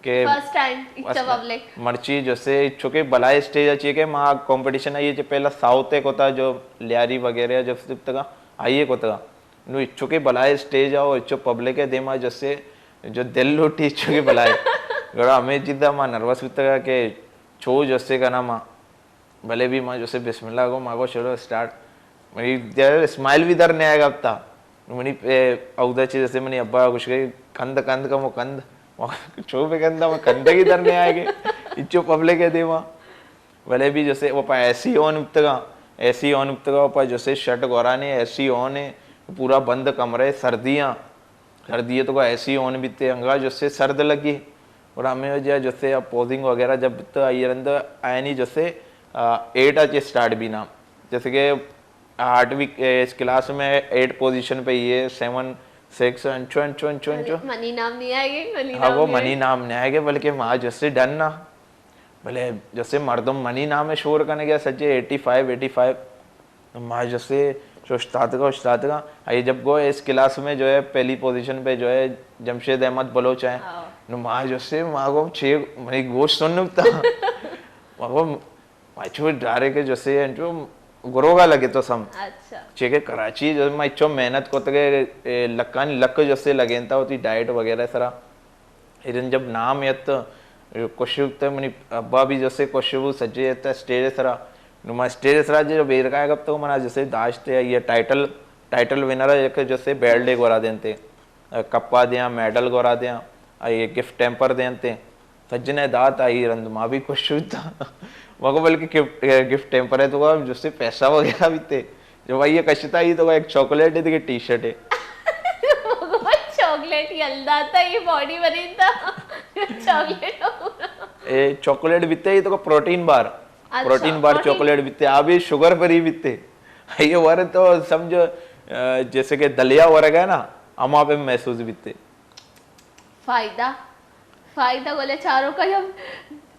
کہ فرسٹ ٹائم اچھا بس پبلک۔ مرچی جیسے چونکہ بلائے اسٹیج اچی کہ ما کمپٹیشن آئی چے پہلا ساؤتھ ءَ کوتا جو لیاری وغیرہ جب ہوتگا آئیے کوتگا۔ نو اچو کہ بلائے اسٹیج آ و اچو پبلک ءِ دیما جسے جو دل لوٹی اچو کہ بلائے۔ گڑا ہمے چیزا ما نروس بیتگا کہ چو جسے کنا ما۔ بلے بھی ما جسے بسم اللہ گو، ما گو چلو اسٹارٹ۔ منی در اسمائل بھی در نہیں آئے گا اب تا۔ منی، اے، اودا چیز جسے منی ابا گوش گئی، کند، کند کمو کند۔ ما چو بہ کندا، ما کندگی در نہیں آئے گے۔ اچو پبلک ءِ دیما۔ بلے بھی جسے وپا اے سی آن بوتگا، اے سی آن بوتگا، وپا جسے شرٹ گورانے، اے سی آن ہے، پورا بند کمرہ، سردیاں، سردی ہے تو اے سی آن بیتے، انگا جسے سرد لگی۔ اور ہمیں وجہ جسے اب پوزنگ وغیرہ جب بیتا، آئی رند آئینی جسے، آ، ایٹ آ چے سٹارٹ بینا۔ جیسے کہ آٹھ بھی، اے، اس کلاس میں ایٹ پوزیشن پہ یہ، سیون، سکس، انچو، انچو، انچو، انچو۔ منی نام نہیں آئے گے، منی ہاں، نام وہ نہیں آئے۔ منی نام نہیں آئے گے، بلکہ ما جسے ڈن نا۔ بلے جسے مردم منی نام ءَ شور کنگ ءَ سجے ایٹی فائیو، ایٹی فائیو۔ ما جسے چو اشتاتگا، اشتاتگا۔ آئی جب گو اس کلاس میں جو ہے پہلی پوزیشن پہ جو ہے جمشید احمد بلوچ ہے۔ ہاں۔ نو ما جسے ما گو چے منی گوش سن نکتا۔ ما گو ما چو ڈارے کہ جسے انچو گروگا لگے تو سم۔ اچھا۔ چے کہ کراچی جو ما چو محنت کوتگے، اے، لکانی لک جسے لگینتا ہوتی ڈائٹ وغیرہ سرا۔ ایرن جب نام یت، کشی بوت، منی ابا بھی جسے کشی بو، سجے یت اسٹیج سرا۔ نو ما اسٹیج سرا جب ایر کائے گپ تو منا جسے داشتے، یہ ٹائٹل، ٹائٹل ونر ہے، یک جسے بیلٹ گورا دینتے، کپا دیاں، میڈل گورا دیاں، یہ گفٹ ٹیمپر دینتے۔ سجنے دات آئی رند ما بھی کشی بوتا۔ مگو بلکہ گفٹ، گفٹ ٹیمپر ہے تو جسے پیسہ وغیرہ بیتے۔ جو بھائی یہ کشتا ہی تو ایک چاکلیٹ ہے، دیکھے ٹی شرٹ ہے۔ چاکلیٹ یلدا تا، یہ باڈی بنینتا۔ چاکلیٹ۔ اے چاکلیٹ بیتے، یہ تو پروٹین بار۔ اچھا، پروٹین بار پروٹین۔ چاکلیٹ بیتے، ابھی شوگر فری بیتے۔ یہ ورے تو سمجھو، آ، جیسے کہ دلیا ورگ ہے نا، ہما پہ محسوس بیتے۔ فائدہ، فائدہ گلے چاروکا یا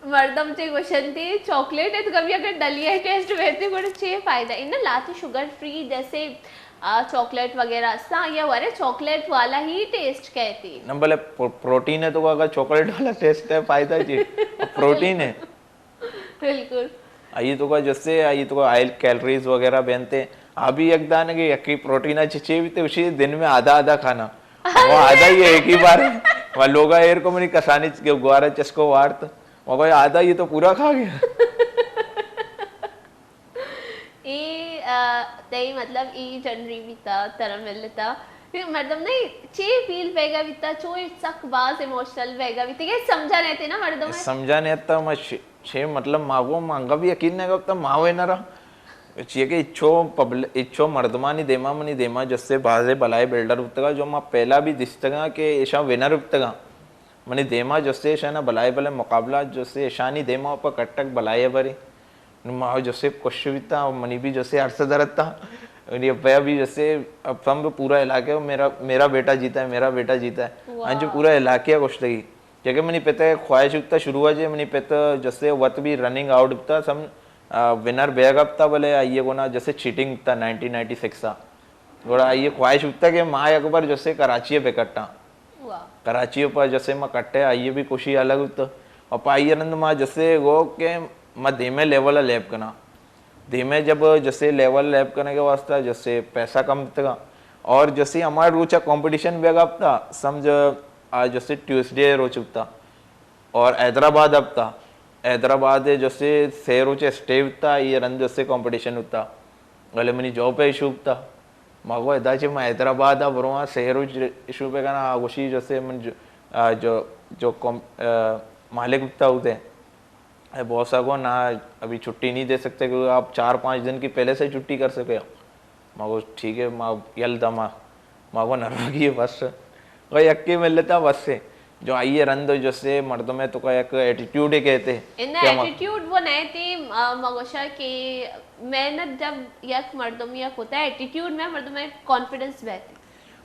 مردم چے گوشنتی چاکلیٹ ات، کبھی اگر دلیا ٹیسٹ بیتی گڑا چے فائدہ؟ ان لاتی شوگر فری جیسے، آ، چاکلیٹ وغیرہ استا یا ورے چاکلیٹ والا ہی ٹیسٹ کہتی۔ نہ بلے پرو-، پروٹین ہے تو اگر چاکلیٹ والا ٹیسٹ ہے فائدہ جی، پروٹین ہے۔ بالکل۔ آئی تو کا جسے، آئی تو کا آئل کیلریز وغیرہ بنتے۔ ابھی یک دانے کہ یکی پروٹین چچے بھی تے اسی دن میں آدھا آدھا کھانا۔ وہ آدھا ہی ہے ایک ہی بار۔ وہ لوگا ایر کو منی کسانی گوارا چسکو وارت۔ وہ کوئی آدھا یہ تو پورا کھا گیا۔ اے، آ، تئی مطلب اے جنری بیتا، ترا ملتا۔ پھر مردم نہیں، چے فیل بیگا بیتا، چو سک باز ایموشنل بیگا بیتا۔ یہ سمجھا نہیں تھے نا مردم ہے۔ سمجھا نہیں تھا، میں چھ، چھ مطلب ماں کو مانگا بھی یقین نہیں کرتا، ماں ہوئے نہ رہا۔ چیئے کہ اچو پبل-، اچو مردمانی دیما، منی دیما جسے بازے بلائے بلڈر بوتگا، جو ما پہلا بھی دستگا کہ ایشاں ونر بوتگا۔ منی دیما جسے ایشانا بلائے بلائے مقابلہ، جسے ایشانی دیما پا کٹک بلائے بری۔ نو ما جسے کش بیتا، منی بھی جسے عرصہ درتا۔ منی ابا بھی جسے، اب ہم پورا علاقہ میرا، میرا بیٹا جیتا ہے، میرا بیٹا جیتا ہے۔ واہ۔ انچو پورا علاقہ کشتگی۔ چیئے کہ منی پت ء خواہش بوتا شروع ء چہ، منی پت جسے وت بھی رننگ آؤٹ بوتا، سم-، آ، ونر بیگ بوتا، بلے آئی ء گونا جسے چیٹنگ بوتا نائنٹین نائنٹی سکس ء۔ گڑا آئی ء خواہش بوتا کہ ما یک بر جسے کراچی ء بہ کٹاں۔ واہ۔ کراچی ء پہ جسے ما کٹے، آئی ء بھی خوشی الگ بوتا۔ اور پہ آئی ء رند ما جسے گو کہ ما دیمے لیول ء لیب کناں۔ دیمے جب جسے لیول لیب کنگ ء واسطہ جسے پیسہ کم بوتگا۔ اور جسے ہما روچ ء کمپٹیشن بیگ بوتا، سمجھ آ جسے ٹیوزڈے روچ بوتا اور حیدرآباد ہفتا۔ حیدرآباد ء جسے سے روچ اسٹے بوتا، یہ رند جسے کمپٹیشن بوتا۔ بلے منی جاب پہ ایشو بوتا۔ ما گو ادا چہ من حیدرآباد ء برواں، سے روچ ایشو پہ کناں، آ گوشی جسے من جو، آ، جو، جو کم-، آ، مالک بوتا ہوتے۔ اے باس ء گو نہ، ابھی چھٹی نہیں دے سکتے، کیونکہ آپ چار پانچ دن کی پہلے سے چھٹی کر سکے ہو۔ ما گو ٹھیک ہے، ما یل دما، ما گو نروگی بس۔ گو یکی ملتا بس سے، جو آئیے رند جسے مردم ہے تو کا یک ایٹیٹیوڈ ہی کہتے۔ ان کہ ہم ایٹیٹیوڈ وہ نئے تھی، آ، ما گوشا کہ محنت جب یک مردم یا کوتا ایٹیٹیوڈ میں مردم میں کانفیڈنس بہتی۔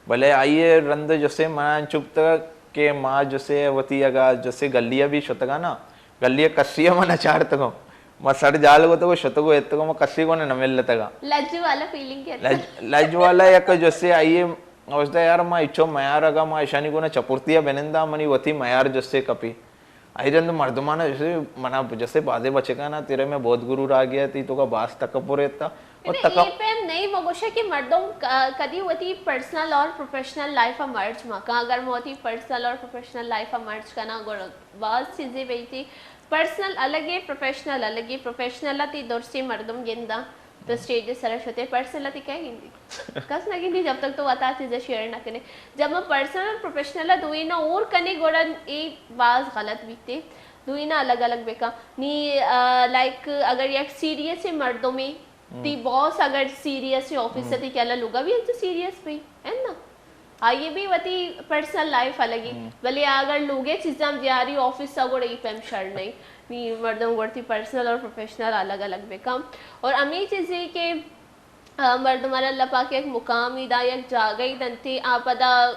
بلے آئی ء رند جسے من انچو بوتگ کہ ما جسے وتی اگاں جسے گلی ء بھی شتگاں نا، گلی ء کسی ء من نچارتگوں۔ ما سر جال گوتگ و شتگ و اتگ و ما کسی گون نہ ملتگاں۔ لج والا فیلنگ کہتے ہیں۔ لج، لج والا یک جسے آئی ء گوشتا یار ما اچو میار اگاں ما اشانی گون چپرتی ء بننداں منی وتی میار جسے کپی۔ آئی رند مردمانا جسے منا جسے بازے بچکانا تیرے میں بہت غرور آ گیا، تی تو کا باز تکبر ایتا۔ و نہیں، تکب- یہ پیم نہیں، وہ گوشے کہ مردم ک-، کدی وتی پرسنل اور پروفیشنل لائف ء مرج مکن۔ اگر ما وتی پرسنل اور پروفیشنل لائف ء مرج کنا گڑا باز چیزیں بیتی۔ پرسنل الگ ہے، پروفیشنل الگ ہے۔ پروفیشنل ء تی درستی مردم گندا۔ تو اسٹیج ء سرا شتے، پرسنل ء تی کئے گندی؟ کس نہ گندی جب تک تو وتا چیزیں شیئر نہ کنے۔ جب ما پرسنل اور پروفیشنل ء دوئیناں اور کنے گڑا اے باز غلط بیتے۔ دوئیناں الگ الگ بکن۔ نی، آ، لائک اگر یک سیریس مردمے تی باس اگر سیریس آفیس ء تی کہ اللہ لوگا بھی انچو سیریس بھی ہے نا؟ آئی بھی وتی پرسنل لائف الگی، بلے اگر لوگے چیزاں بیاری آفس ء گڑا ای پیم شر نہیں۔ نی مردم گڑتی پرسنل اور پروفیشنل الگ الگ بکن۔ اور ہمیں چیزیں کہ، آ، مردم اللہ پاک یک مقامی دا، یک جاگہ ہی دنتی، آ پدا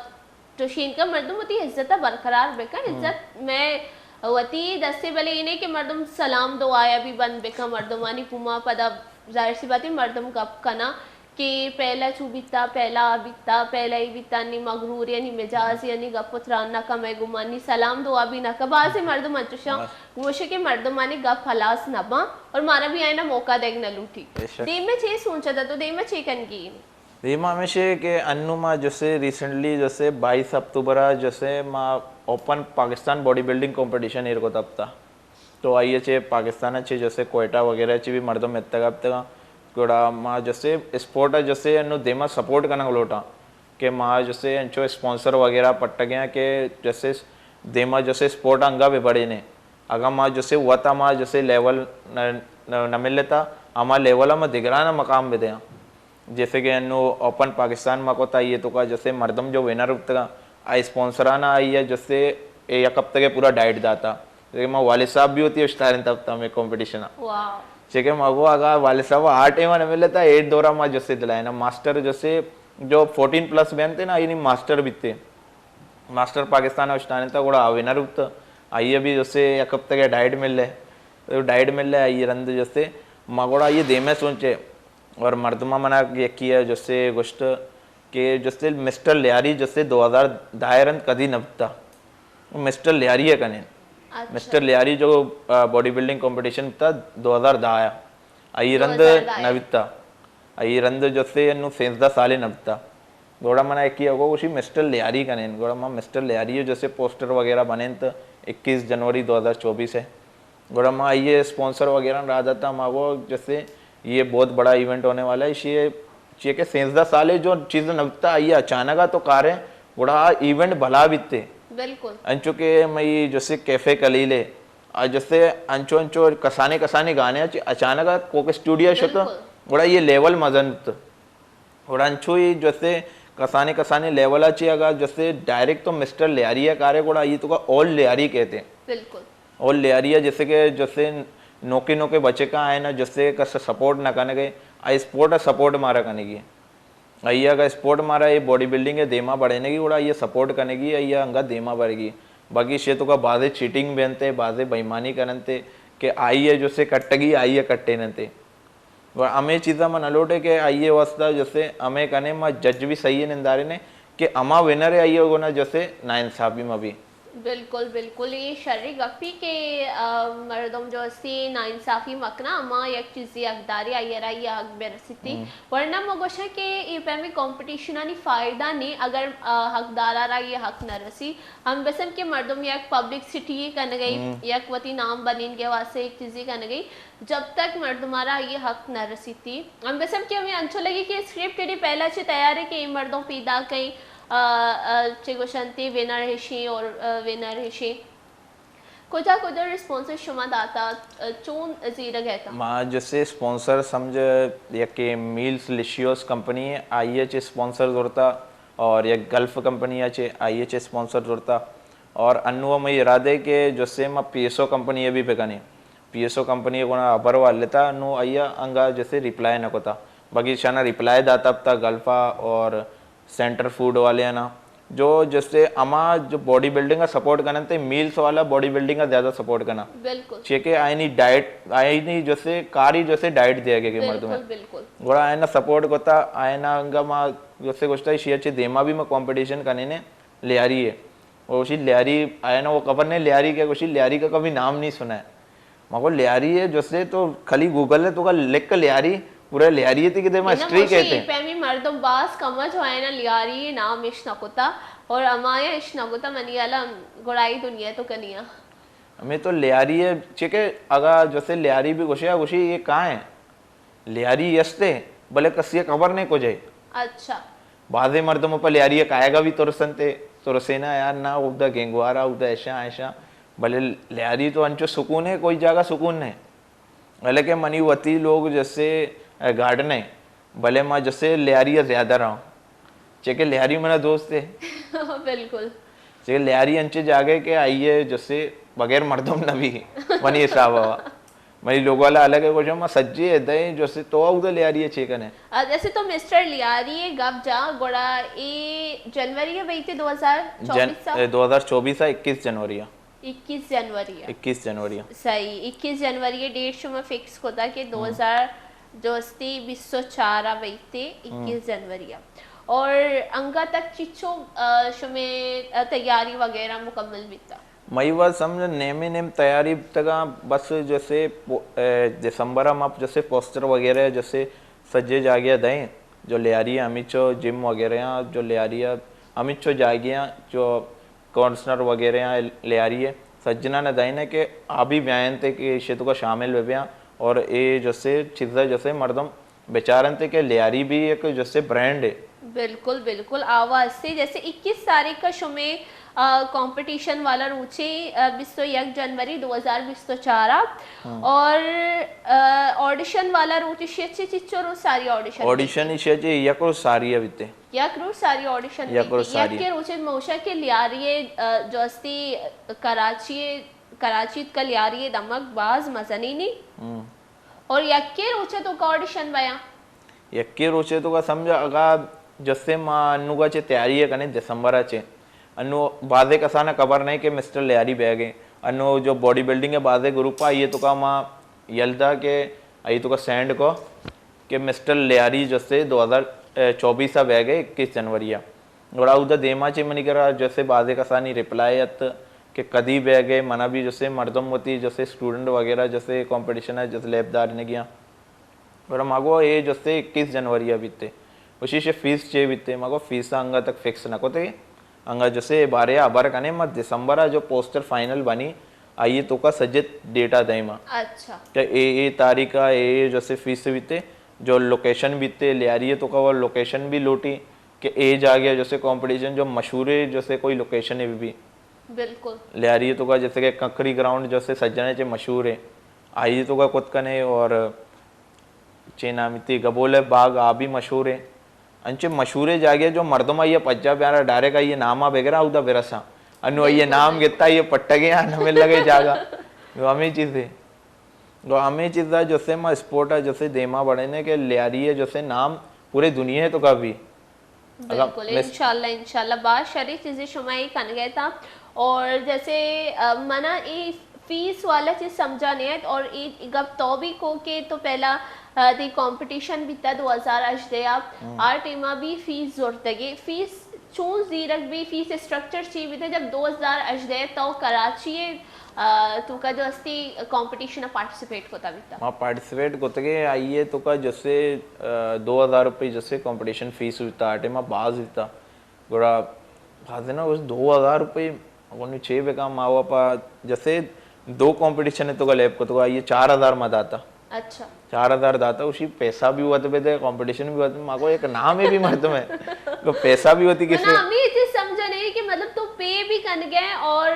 تو شینکا مردم وتی عزت ء برقرار بکن۔ عزت میں وتی دستے، بلے اے نہیں کہ مردم سلام دعایا بھی بند بکن مردمانی پوما۔ پدا ظاہر سی بات ہے مردم گپ کنا کہ پہلا چو بیتا، پہلا آ بیتا، پہلا ای بیتا، نی مغرور یا نی مجاز یا نی گپ و تران نہ کمے گمان، نی سلام دعا بھی نہ کم۔ بازیں مردم انچوشاں گوشے کہ مردمانی گپ ہلاس نہ باں اور مارا بھی آئینا موقع دیگ نہ لوٹی۔ دیما چے سوچا دا تو دیما چے کنگی؟ دیما ہمیش ہے کہ انو ما جسے ریسنٹلی جسے بائیس اکتوبر ء جسے ما اوپن پاکستان باڈی بلڈنگ کمپٹیشن ایر کت ہپتا۔ تو آئی ء چہ پاکستان ء چہ جسے کوئٹہ وغیرہ چہ بھی مردم اتگ اتگاں۔ گڑا ما جسے اسپورٹ ء جسے انو دیما سپورٹ کنگ لوٹاں کہ ما جسے انچو اسپانسر وغیرہ پٹگیاں کہ جسے دیما جسے اسپورٹ انگا بہ بڑینے۔ اگاں ما جسے وت ء ما جسے لیول نہ، نہ، نہ ملتا، ہما لیول ء ما دگران ء مقام بدیاں۔ جیسے کہ انو اوپن پاکستان ما کو تا یہ تو کا جسے مردم جو ونر بتگا، آ اسپانسران آئی ہے جسے اے یک ہفتہ کے پورا ڈائٹ داتا۔ جیسے کہ ما والد صاحب بھی ہوتی اشتارن تب تم ایک کمپٹیشن آ۔ چیکہ ما کو اگا والد صاحب آ ٹائم نہ ملتا، ایٹ دورہ ما جسے دلائنا ماسٹر جسے جو فورٹین پلس بنتے نا، یعنی ماسٹر بیتے۔ ماسٹر پاکستان ء اشتانتا گڑا آ ونر بوت۔ آئی ء بھی جسے یک ہفتہ کے ڈائٹ مل ہے۔ تو ڈائٹ مل ہے، آئی رند جسے ما گڑا آئی دیمے سوچے۔ اور مردمہ منا یکی ہے جسے گوشت کہ جسے مسٹر لیاری جسے دو ہزار دہ رند کدی نہ بوتا۔ مسٹر لیاری ہے کنین۔ مسٹر لیاری جو، آ، باڈی بلڈنگ کمپٹیشن بوتا دو ہزار دہ آیا۔ آئی رند نہ بوتا۔ آئی رند جسے انو سینزدہ سالے نہ بوتا۔ گڑا منا یکی ء گو گوشی مسٹر لیاری کنین۔ گڑا ما مسٹر لیاری ء جسے پوسٹر وغیرہ بنینت اکیس جنوری دو ہزار چوبیس ہے۔ گڑا ما آئی اسپانسر وغیرہ را داتا، ما گو جسے یہ بہت بڑا ایونٹ ہونے والا ہے، یہ چیئے کہ سینزدہ سال ہے جو چیز نہ بوتا، آئی اچانک آ تو کار ہے، گڑا ایونٹ بھلا بیتے۔ بالکل۔ انچو کہ مئی جسے کیفے کلیل ہے، آ جسے انچو انچو کسانے کسانے گانے اچ-، اچانک آ کوک اسٹوڈیو شت، بالکل۔ گڑا یہ لیول مزن ات۔ گڑا انچو یہ جسے کسانے کسانے لیول ءَ چی اگا جسے ڈائریکٹ تو مسٹر لیاری ءَ کارے گڑا یہ تو کا اول لیاری کہتے۔ بالکل۔ اول لیاری ءَ جسے کہ جسے نوکے نوکے بچے کا آئے نا جسے کس سپورٹ نہ کرنے گئے، آئی سپورٹ سپورٹ مارا کرنے گی۔ آئی اگا سپورٹ مارا یہ باڈی بلڈنگ ءَ دیما بڑھنے گی، گڑا یہ سپورٹ کرنے گی، آئی انگا دیما بڑھے گی۔ باقی شے تو کا بازے چیٹنگ بنتے، بازے بےایمانی کرنتے کہ آئی ہے جسے کٹگی، آئی ہے کٹے ننتے۔ گڑا ہمے چیزا من الوٹے کہ آئی واسطہ جسے ہمے کنے ما جج بھی صحیح نندارے نے کہ ہما ونر ہے آئی گنا جسے ناانصافی ما بھی۔ بالکل، بالکل، یہ شری گپی کہ، آ، مردم جو استی ناانصافی مکنا، ہما یک چیزی حقداری آئی را یہ حق برسیتی۔ ورنہ ما گوشاں کہ یہ پیمی کمپٹیشنانی فائدہ نہیں، اگر، آ، حقدارا را یہ حق نہ رسی۔ ہم بسن کہ مردم یک پبلک سٹی کنگئی، یک وتی نام بنین کے واسطے یک چیزی کنگئی، جب تک مردمارا یہ حق نہ رسیتی۔ ہم بسن کہ ہمیں انچو لگی کہ اسکرپٹ ایڈی پہلا چے تیار ہے کہ یہ مردم پیدا کئی، آ، آ، چے گوشنتی ونر ہشی اور، آ، ونر ہشی۔ کجا کجا ریسپانس شما داتا، آ، چون زیرگ ہے تا؟ ما جسے اسپانسر سمجھ یک میلز لیشیوس کمپنی ہے، آئی ایچ اسپانسر زورتا اور یک گلف کمپنی ہے چے آئی ایچ اسپانسر زورتا اور انو ہم ارادے کہ جسے ما پی ایس او کمپنی بھی بکنے۔ پی ایس او کمپنی گونا خبر والتا نو آیا انگا جسے ریپلائی نہ کوتا۔ باقی شانا ریپلائی داتا پتا گلفا اور سینٹر فوڈ والے نا، جو جسے اما جو باڈی بلڈنگ کا سپورٹ کرنتے، میلز والا باڈی بلڈنگ کا زیادہ سپورٹ کرنا۔ بالکل۔ چیکہ آئینی ڈائٹ، آئینی جسے کاری جسے ڈائٹ دیا گیا کہ مردم ہے۔ بالکل، بالکل۔ گوڑا آئینا سپورٹ کوتا، آئینا انگا ما جسے گوشتا شی اچھے دیما بھی ما کمپٹیشن کرنے نے لیاری ہے۔ وہ گوشی لیاری آئینا وہ خبر نہیں لیاری کیا گوشی لیاری کا کبھی نام نہیں سنا ہے۔ مگو لیاری ہے جسے تو خالی گوگل ہے تو کا لکھ لیاری، پورا لیاری ہے تی کہ دیما ہسٹری کہتے ہیں۔ پیمی مردم باز کم جو ہے نا لیاری نام اش نہ کوتا اور امایا اش نہ کوتا منی عالم گڑائی دنیا تو کنیا۔ ہمیں تو لیاری ہے چکے اگا جسے لیاری بھی گوشے گوشی یہ کہاں ہے؟ لیاری استے، بلے کسی خبر نہیں کجے۔ اچھا۔ بازے مردم پہ لیاری کائے گا بھی ترسنتے، ترسینا یار نہ اودا گینگوارا اودا ایشا ایشا، بلے لیاری تو انچو سکون ہے، کوئی جگہ سکون نہیں۔ حالانکہ منی وتی لوگ جسے گارڈن ہے، بلے ما جسے لیاری زیادہ رہا۔ چیکہ لیاری منا دوست ہے۔ بالکل۔ چیکہ لیاری انچے جاگہ کہ آئیے جسے بغیر مردم نہ بھی، منی حساب ہوا۔ منی لوگ والا الگ ہے گوشم، ما سجے دے جسے تو اودا لیاری چے کنے۔ آ، جیسے تو مسٹر لیاری گپ جا، گڑا اے جنوری بیتے دو ہزار چوبیس؟ دو ہزار چوبیس اکیس جنوری۔ اکیس جنوری۔ اکیس جنوری۔ صحیح، اکیس جنوری ڈیٹ شما فکس کتا کہ دو ہزار دوستی بیست و چار بیتے، اکیس جنوری۔ اور انگا تک چچو، آ، شمے، آ، تیاری وغیرہ مکمل بیتا؟ مئی وت سمجھ نیمے نیم تیاری تگا بس جسے پو-، اے، دسمبر ما جسے پوسٹر وغیرہ جسے سجے جاگیا دیں، جو لیاری ہمیچو جم وغیرہ ہیں، جو لیاری ہمیچو جاگیا جو کونسنر وغیرہ ہیں لیاری ہے، سجنا نہ دائنے کہ آ بھی بیاینتے کہ ایشی تو کا شامل بہ بیاں اور اے جسے چیزا جسے مردم بچارنتے کہ لیاری بھی ایک جسے برانڈ ہے۔ بالکل، بالکل۔ آوا استے جیسے اکیس تاریخ کا شمے، آ، کمپٹیشن والا روچے، آ، بیست و یک جنوری دو ہزار بیست و چار اور، آ، آڈیشن والا روچے شی اچھے چچو روز ساری آڈیشن آڈیشن بیتے؟ شی اچھے یک روز ساری بیتے۔ یک روز ساری آڈیشن یک بیتے؟ روز ساری۔ یک کے روچے موشا کے لیاری، آ، جو استی کراچی، کراچی کا لیاری دمک باز مزنی نی۔ اور یکے روچے تو کا آڈیشن بیاں؟ یکے روچے تو کا سمجھا، اگا جسے ما انو کا چے تیاری ہے کنے دسمبر چے۔ انو بازے کسانا خبر نہیں کہ مسٹر لیاری بیگے۔ انو جو باڈی بلڈنگ ہے بازے گروپ آئیے تو کا ما یلدا کہ آئی تو کا سینڈ کو کہ مسٹر لیاری جسے دو ہزار چوبیس بیگے اکیس جنوری۔ گڑا اودا دیما چے منی کرا جسے بازے کسانی ریپلائی ات کہ کدی بیگے، منا بھی جسے مردم وتی جسے اسٹوڈنٹ وغیرہ جسے کمپٹیشن ہے جسے لیب دار نگیاں۔ گڑا ما گو اے جسے اکیس جنوری بیتے۔ وشی شے فیس چے بیتے؟ ما گو فیس انگا تک فکس نہ کوتے۔ انگا جسے بارے ہبر کنے ما دسمبر جو پوسٹر فائنل بنی، آئیے تو کا سجت ڈیٹا دائما۔ اچھا۔ کہ اے، اے تاریخ اے، اے جسے فیس بیتے، جو لوکیشن بیتے، لیاری تو کا وہ لوکیشن بھی لوٹی، کہ اے جاگہ جسے کمپٹیشن جو مشہور ہے، جسے کوئی لوکیشن ہے بھی۔ بالکل۔ لیاری تو کا جسے کہ ککری گراؤنڈ جسے سجنے چے مشہور ہے، آئی تو کا کت کنے اور چے نامی تی گبول ءِ باگ، آ بھی مشہور ہے۔ انچے مشہوریں جاگہ جو مردم آئی ءَ پجا بیارا، ڈائریکٹ آئی ءِ نام ءَ بگرا اودا برساں۔ انو آئی ءِ نام گتا، آئی ءِ پٹگے آ نہ مل لگے جاگہ۔ گو ہمیں چیز ہے۔ گو ہمیں چیز ءَ جسے ما اسپورٹ ءَ جسے دیما بڑھینے کہ لیاری ءِ جسے نام پورے دنیا ءِ توکا بھی۔ اگاں بالکل، مس- انشاءاللہ، انشاءاللہ، باز شری چیزیں شما اے کنگے تا۔ اور جیسے، آ، منا اے فیس والا چیز سمجھا نہیں ہے، اور اے گپ تو بھی کو کہ تو پہلا، آ، دی کمپٹیشن بیتا دو ہزار ہژدہ آ، آ ٹائما بھی فیس زورتگے، فیس چون زیرک بھی، فیس اسٹرکچر چی بیتا جب دو ہزار ہژدہ تو کراچی، آ، توکا جو استی کمپٹیشن پارٹیسپیٹ کوتا بیتا؟ ما پارٹیسپیٹ کتگے، آئی ءِ توکا جسے، آ، دو ہزار روپے جسے کمپٹیشن فیس بیتا، آ ٹائما باز بیتا۔ گڑا بازینا گوشت، دو ہزار روپے، گونی چے بکاں؟ ما وپا جسے دو کمپٹیشن توکا لیب کتگا، آئی ءَ چار ہزار ما داتا۔ اچھا۔ چار ہزار داتا، اسی پیسہ بھی وت بدے، کمپٹیشن بھی وت، ما کو ایک نام ہے بھی مردم ہے، تو پیسہ بھی وتی کس منا ہمیں چیز سمجھا نہیں کہ مطلب تو پے بھی کنگے اور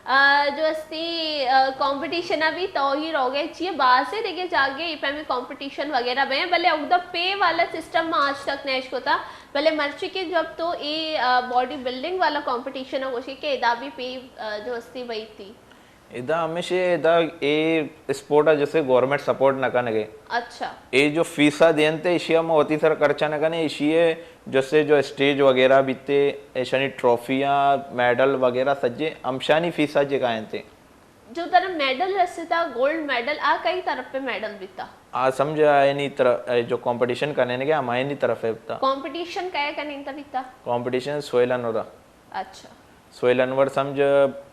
آ، جو استی، آ، کمپٹیشن ءَ بھی تو ہی روگے چیئے، بازے دیگے جاگے اے پیمیں کمپٹیشن وغیرہ بے، بلے اودا پے والا سسٹم ما آج تک نیش کوتا، بلے مرچی کہ جب تو اے، آ، باڈی بلڈنگ والا کمپٹیشن ءَ گوشی کہ ادا بھی پے، آ، جو استی بئی تی۔ ادا ہمیشہ ادا اے اسپورٹ ءَ جسے گورنمنٹ سپورٹ نہ کنگے۔ اچھا۔ اے جو فیسا دینتے، ایشی ءَ ما وتی سر خرچہ نہ کنے، ایشی ءَ جسے جو اسٹیج وغیرہ بیتے، ایشانی ٹرافیاں، میڈل وغیرہ سجے ہمشانی فیسا جگائنتے۔ جو ترا میڈل رسیتا، گولڈ میڈل، آ کئی طرف پہ میڈل بیتا؟ آ سمجھ آئینی طرف، اے جو کمپٹیشن کنینگے، ہمائینی طرف ہے بیتا۔ کمپٹیشن کئے کنینتا بیتا؟ کمپٹیشن سہیل انورا۔ اچھا۔ سہیل انور سمجھ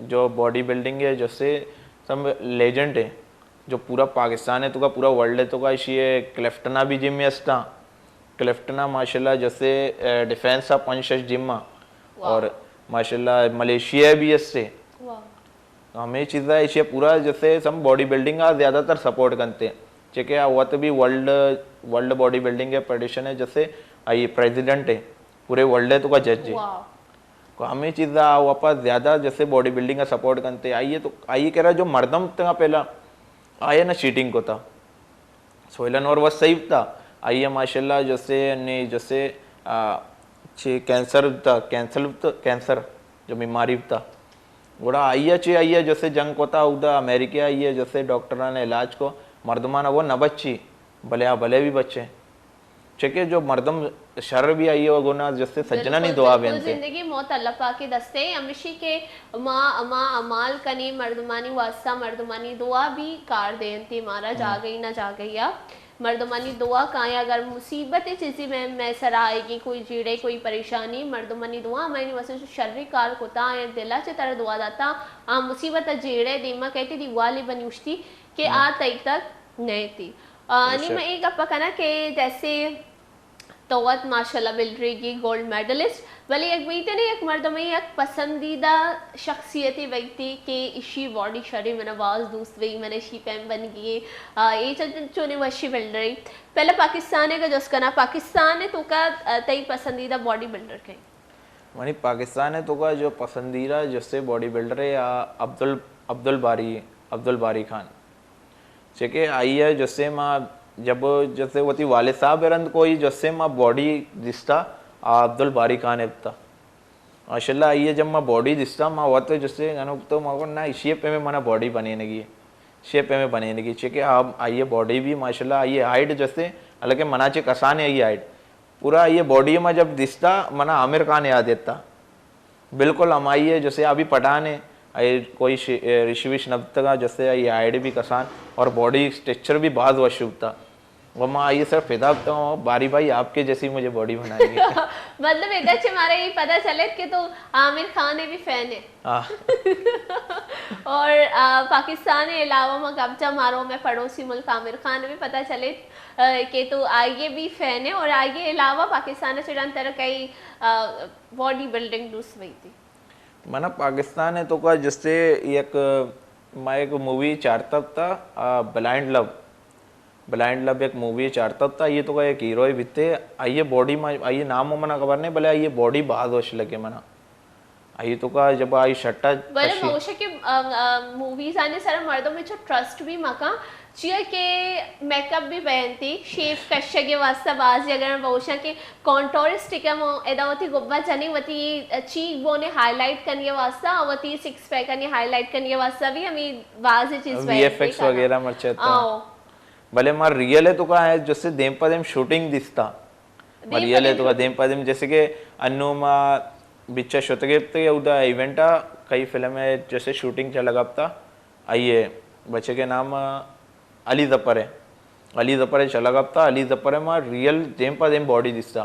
جو باڈی بلڈنگ ہے، جسے سم لیجنڈ ہے۔ جو پورا پاکستان ہے توکا، پورا ورلڈ ہے توکا، ایشی ہے کلیفٹنا بھی جم میں استا۔ کلیفٹنا ماشاءاللہ جسے، اے، ڈیفنس آ پنچ شش جم آ۔ واہ۔ اور ماشاءاللہ ملیشیا بھی اسے۔ واہ۔ ہمیں چیزا ایشی پورا جسے سم باڈی بلڈنگ آ زیادہ تر سپورٹ کنتے۔ چکہ آ وت بھی ورلڈ، ورلڈ باڈی بلڈنگ ہے فیڈریشن ہے، جسے آئی پریزیڈنٹ ہے پورے ورلڈ ہے توکا جج ہے۔ واہ۔ کو ہمیں چیزا وپا زیادہ جسے باڈی بلڈنگ ء سپورٹ کنتے، آئی ء تو، آئی ء کرا جو مردم تھا پہلا، آئی ء نہ چیٹنگ کو تھا۔ سویلن اور وہ صحیح تھا، آئی ء ماشاءاللہ جسے نے جسے، آ، چی کینسر تھا، کینسر تھا، کینسر جو بیماری تھا، گڑا آئی ء چی آئی ء جسے جنگ کو تھا، اودا امریکہ آئی ء جسے ڈاکٹران علاج کو، مردمان وہ نہ بچی، بلے آ بلے بھی بچے۔ چکہ جو مردم شر بھی آئی ء گناہ جستے سجنانی بالکل، دعا بالکل، بینتے۔ زندگی موت اللہ پاک ء دستے، ہمشی کہ ما، ما اعمال کنی مردمانی واسطہ، مردمانی دعا بھی کار دینتی مارا، ہم۔ جاگئی نہ جاگئی آ۔ مردمانی دعا کائیں، اگر مصیبت چیزی میں، میں سرا آئیگی، کوئی جیڑے، کوئی پریشانی، مردمانی دعا، میں نے واسطے شری کار کتا، آئیں دلا چہ تر دعا داتا، آ مصیبت جیڑے دیما کہتی دی والی بنی اشتی کہ ہم۔ آ تئی تک نہیں تھی۔ آ، نی من اے گپ ء کناں کہ جیسے تو وت ماشاءاللہ بلریگی گولڈ میڈلسٹ، بلے یک بیتے نے یک مردمے یک پسندیدہ شخصیتے بیتی کہ اشی باڈی شری منا باز دوست بی، من اشی پیم بنگی، آ، اے چ-، چونیں وشی بلری۔ پہلے پاکستان ء کا جس کنا، پاکستان ء تو کا، آ، تئی پسندیدہ باڈی بلڈر کئی؟ منی پاکستان ء تو کا جو پسندیدہ جسے باڈی بلڈر ہے، آ، عبدال، عبدالباری، عبدالباری خان۔ چکہ آئی ء جسے ما جب جسے وتی والد صاحب ء رند کوئی جسے ما باڈی دیستا، آ عبدالباری خان ء بتا۔ ماشاءاللہ آئی ء جب ما باڈی دیستا، ما وت جسے گنوک تو ما کو نہ، اشی ء پیمیں منا باڈی بنینگی، اشی ء پیمیں بنینگی، چکہ آ، آئی ء باڈی بھی ماشاءاللہ آئی ء ہائٹ جسے، حالانکہ منا چے کسانے آئی ہائٹ۔ پورا آئی ء باڈی ما جب دیستا، منا عامر خان یاد ایتا۔ بالکل ہمائی ہے، جسے ابھی پٹھان ہے، اے کوئی ش-، اے ریش ویش نہ بتگا، جسے آئی ہائٹ بھی کسان اور باڈی اسٹرکچر بھی باز وش بتا۔ وہ ما آئیے سر فدا بتا ہوں، باری بھائی آپ کے جیسی مجھے باڈی بنانی ہے۔ مطلب ادا چہ مارا یہ پتہ چلیت کہ تو عامر خان بھی فین ہے۔ ہاں۔ اور، آ، پاکستان کے علاوہ ما گپ جا مارو میں پڑوسی ملک عامر خان بھی پتہ چلیت، آ، کہ تو آئیے بھی فین ہے اور آئیے علاوہ پاکستان سے ڈن تر کئی، آ، باڈی بلڈنگ دوست بئی تی؟ منا پاکستان ء توکا جستے یک، ما یک مووی چارتا تا، آ، بلائنڈ لو۔ بلائنڈ لو یک مووی چارتا تا، آئی ء توکا یک ہیروئے بیتے، آئی ء باڈی ما، آئی ء نام منا خبر نہیں، بلے آئی ء باڈی باز وش لگے منا۔ آئی ء توکا جب آئی شٹا بلے کشی۔ موشے کہ، آ، آ، موویز آنے سر مردم چو ٹرسٹ بھی مکان، چیا کہ میک اپ بھی بینتی شیپ کشگے واسطہ بازی اگر بوشاں کہ کانٹور اسٹک ہم ادا وتی گبا جنی وتی چیک بونے ہائی لائٹ کنگے واسطہ، وتی سکس پیک انی ہائی لائٹ کنگے واسطہ بھی ہمیں بازی چیز وی ایف ایکس وغیرہ مرچی تھا۔ بلے ما ریئل ہے تو کا ہے جسے دیم پہ دیم شوٹنگ دیستا۔ ما ریئل ہے تو کا دیم پہ دیم جیسے کہ انو ما بچا شتگے تے اودا ایونٹ آ کئی فلم ہے جیسے شوٹنگ چلا گپتا۔ آئیے بچے کے نام علی ظفر ہے۔ علی ظفر ہے چلا گپتا، علی ظفر ہے ما ریئل دیم پہ دیم باڈی دیستا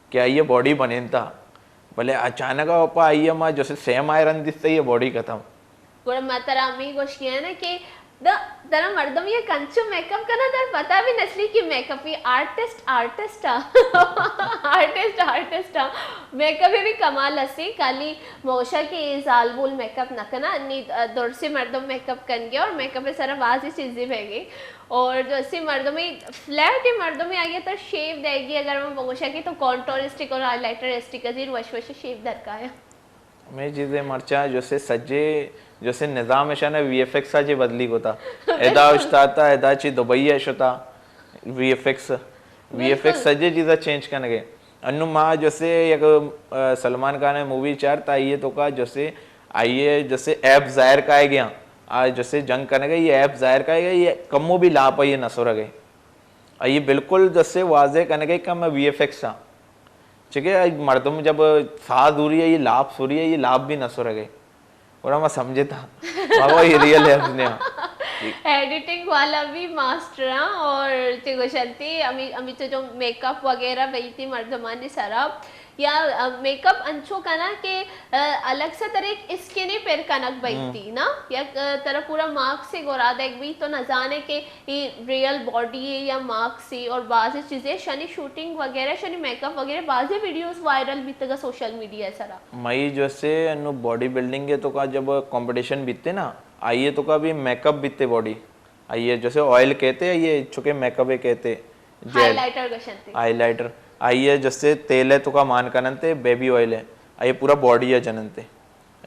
کہ آئیے باڈی بنینتا۔ بلے اچانک آ اوپا آئیے ما جیسے سیم آئرن دیستا یہ باڈی ختم۔ گڑا ما ترا ہمے گوشگی آں نا کہ دا ترا مردم یک انچو میک اپ کنا ترا پتا بھی نچلی کہ میک اپ ای آرٹسٹ آرٹسٹ آ۔ آرٹسٹ آرٹسٹ آ۔ میک اپ بھی کمال ہستی، کالی موشا کہ زال بول میک اپ نہ کنا، نی درسی مردم میک اپ کنگے اور میک اپ سرا بازی چیزی بہ گئی۔ اور جو اسی مردمی فلیٹ مردمی آگے تو شیو دے گی، اگر میں بگوشا کہ تو کانٹور اسٹک اور ہائی لائٹر اسٹک ازیر وش وش شیو درکایا۔ ہمے چیزے مرچاں جسے سجے جسے نظام اشاں وی ایف ایکس ء چہ بدلی کتا۔ ادا اشتاتا، ادا چہ دبئی ء شتا۔ وی ایف ایکس، وی ایف ایکس سجے چیزا چینج کنگے۔ انو ما جسے یک، ا، سلمان خان ء مووی چارت، آئی ء توکا جسے، آئی ء جسے ایپ ظاہر کائے گیا۔ آ جسے جنگ کنگے، یہ ایپ ظاہر کائے گیا، یہ کمو بھی لاپ ء یہ نہ سرگے۔ آئی بالکل جسے واضح کنگے کہ ہمیں وی ایف ایکس آں۔ چکہ آئی مردم جب ساہ زوری ہے، یہ لاپ سوری ہے، یہ لاپ بھی نہ سرگے۔ اور ہم سمجھتا، بابا یہ ریئل ہے اپنے۔ ایڈیٹنگ والا بھی ماسٹر ہاں، اور چہ گوشنتی، امی، امی تو جو میک اپ وغیرہ بیتی مردمانی سرا، یا، آ، میک اپ انچو کنا کہ، آ، الگ سے ترا ایک اسکنے پر کنگ بیتی نا، یا، آ، ترا پورا ماسک سے گورا دیگ بی تو نزانے کہ ای ریئل باڈی ہے یا ماسک سے، اور بعض چیزیں شنی شوٹنگ وغیرہ، شنی میک اپ وغیرہ، بعض ویڈیوز وائرل بیتگا سوشل میڈیا سرا۔ مئی جو سے انو باڈی بلڈنگ کے تو کا جب کمپٹیشن بیتے نا، آئیے تو کا بھی میک اپ بیتے باڈی۔ آئیے جیسے آئل کہتے ہیں، یہ چونکہ میک اپ کہتے، ہائی لائٹر گشنتے۔ High lighter. آئیے جیسے تیل ہے تو کا مان کننتے، بیبی آئل ہے۔ آئیے پورا باڈی ہے جننتے۔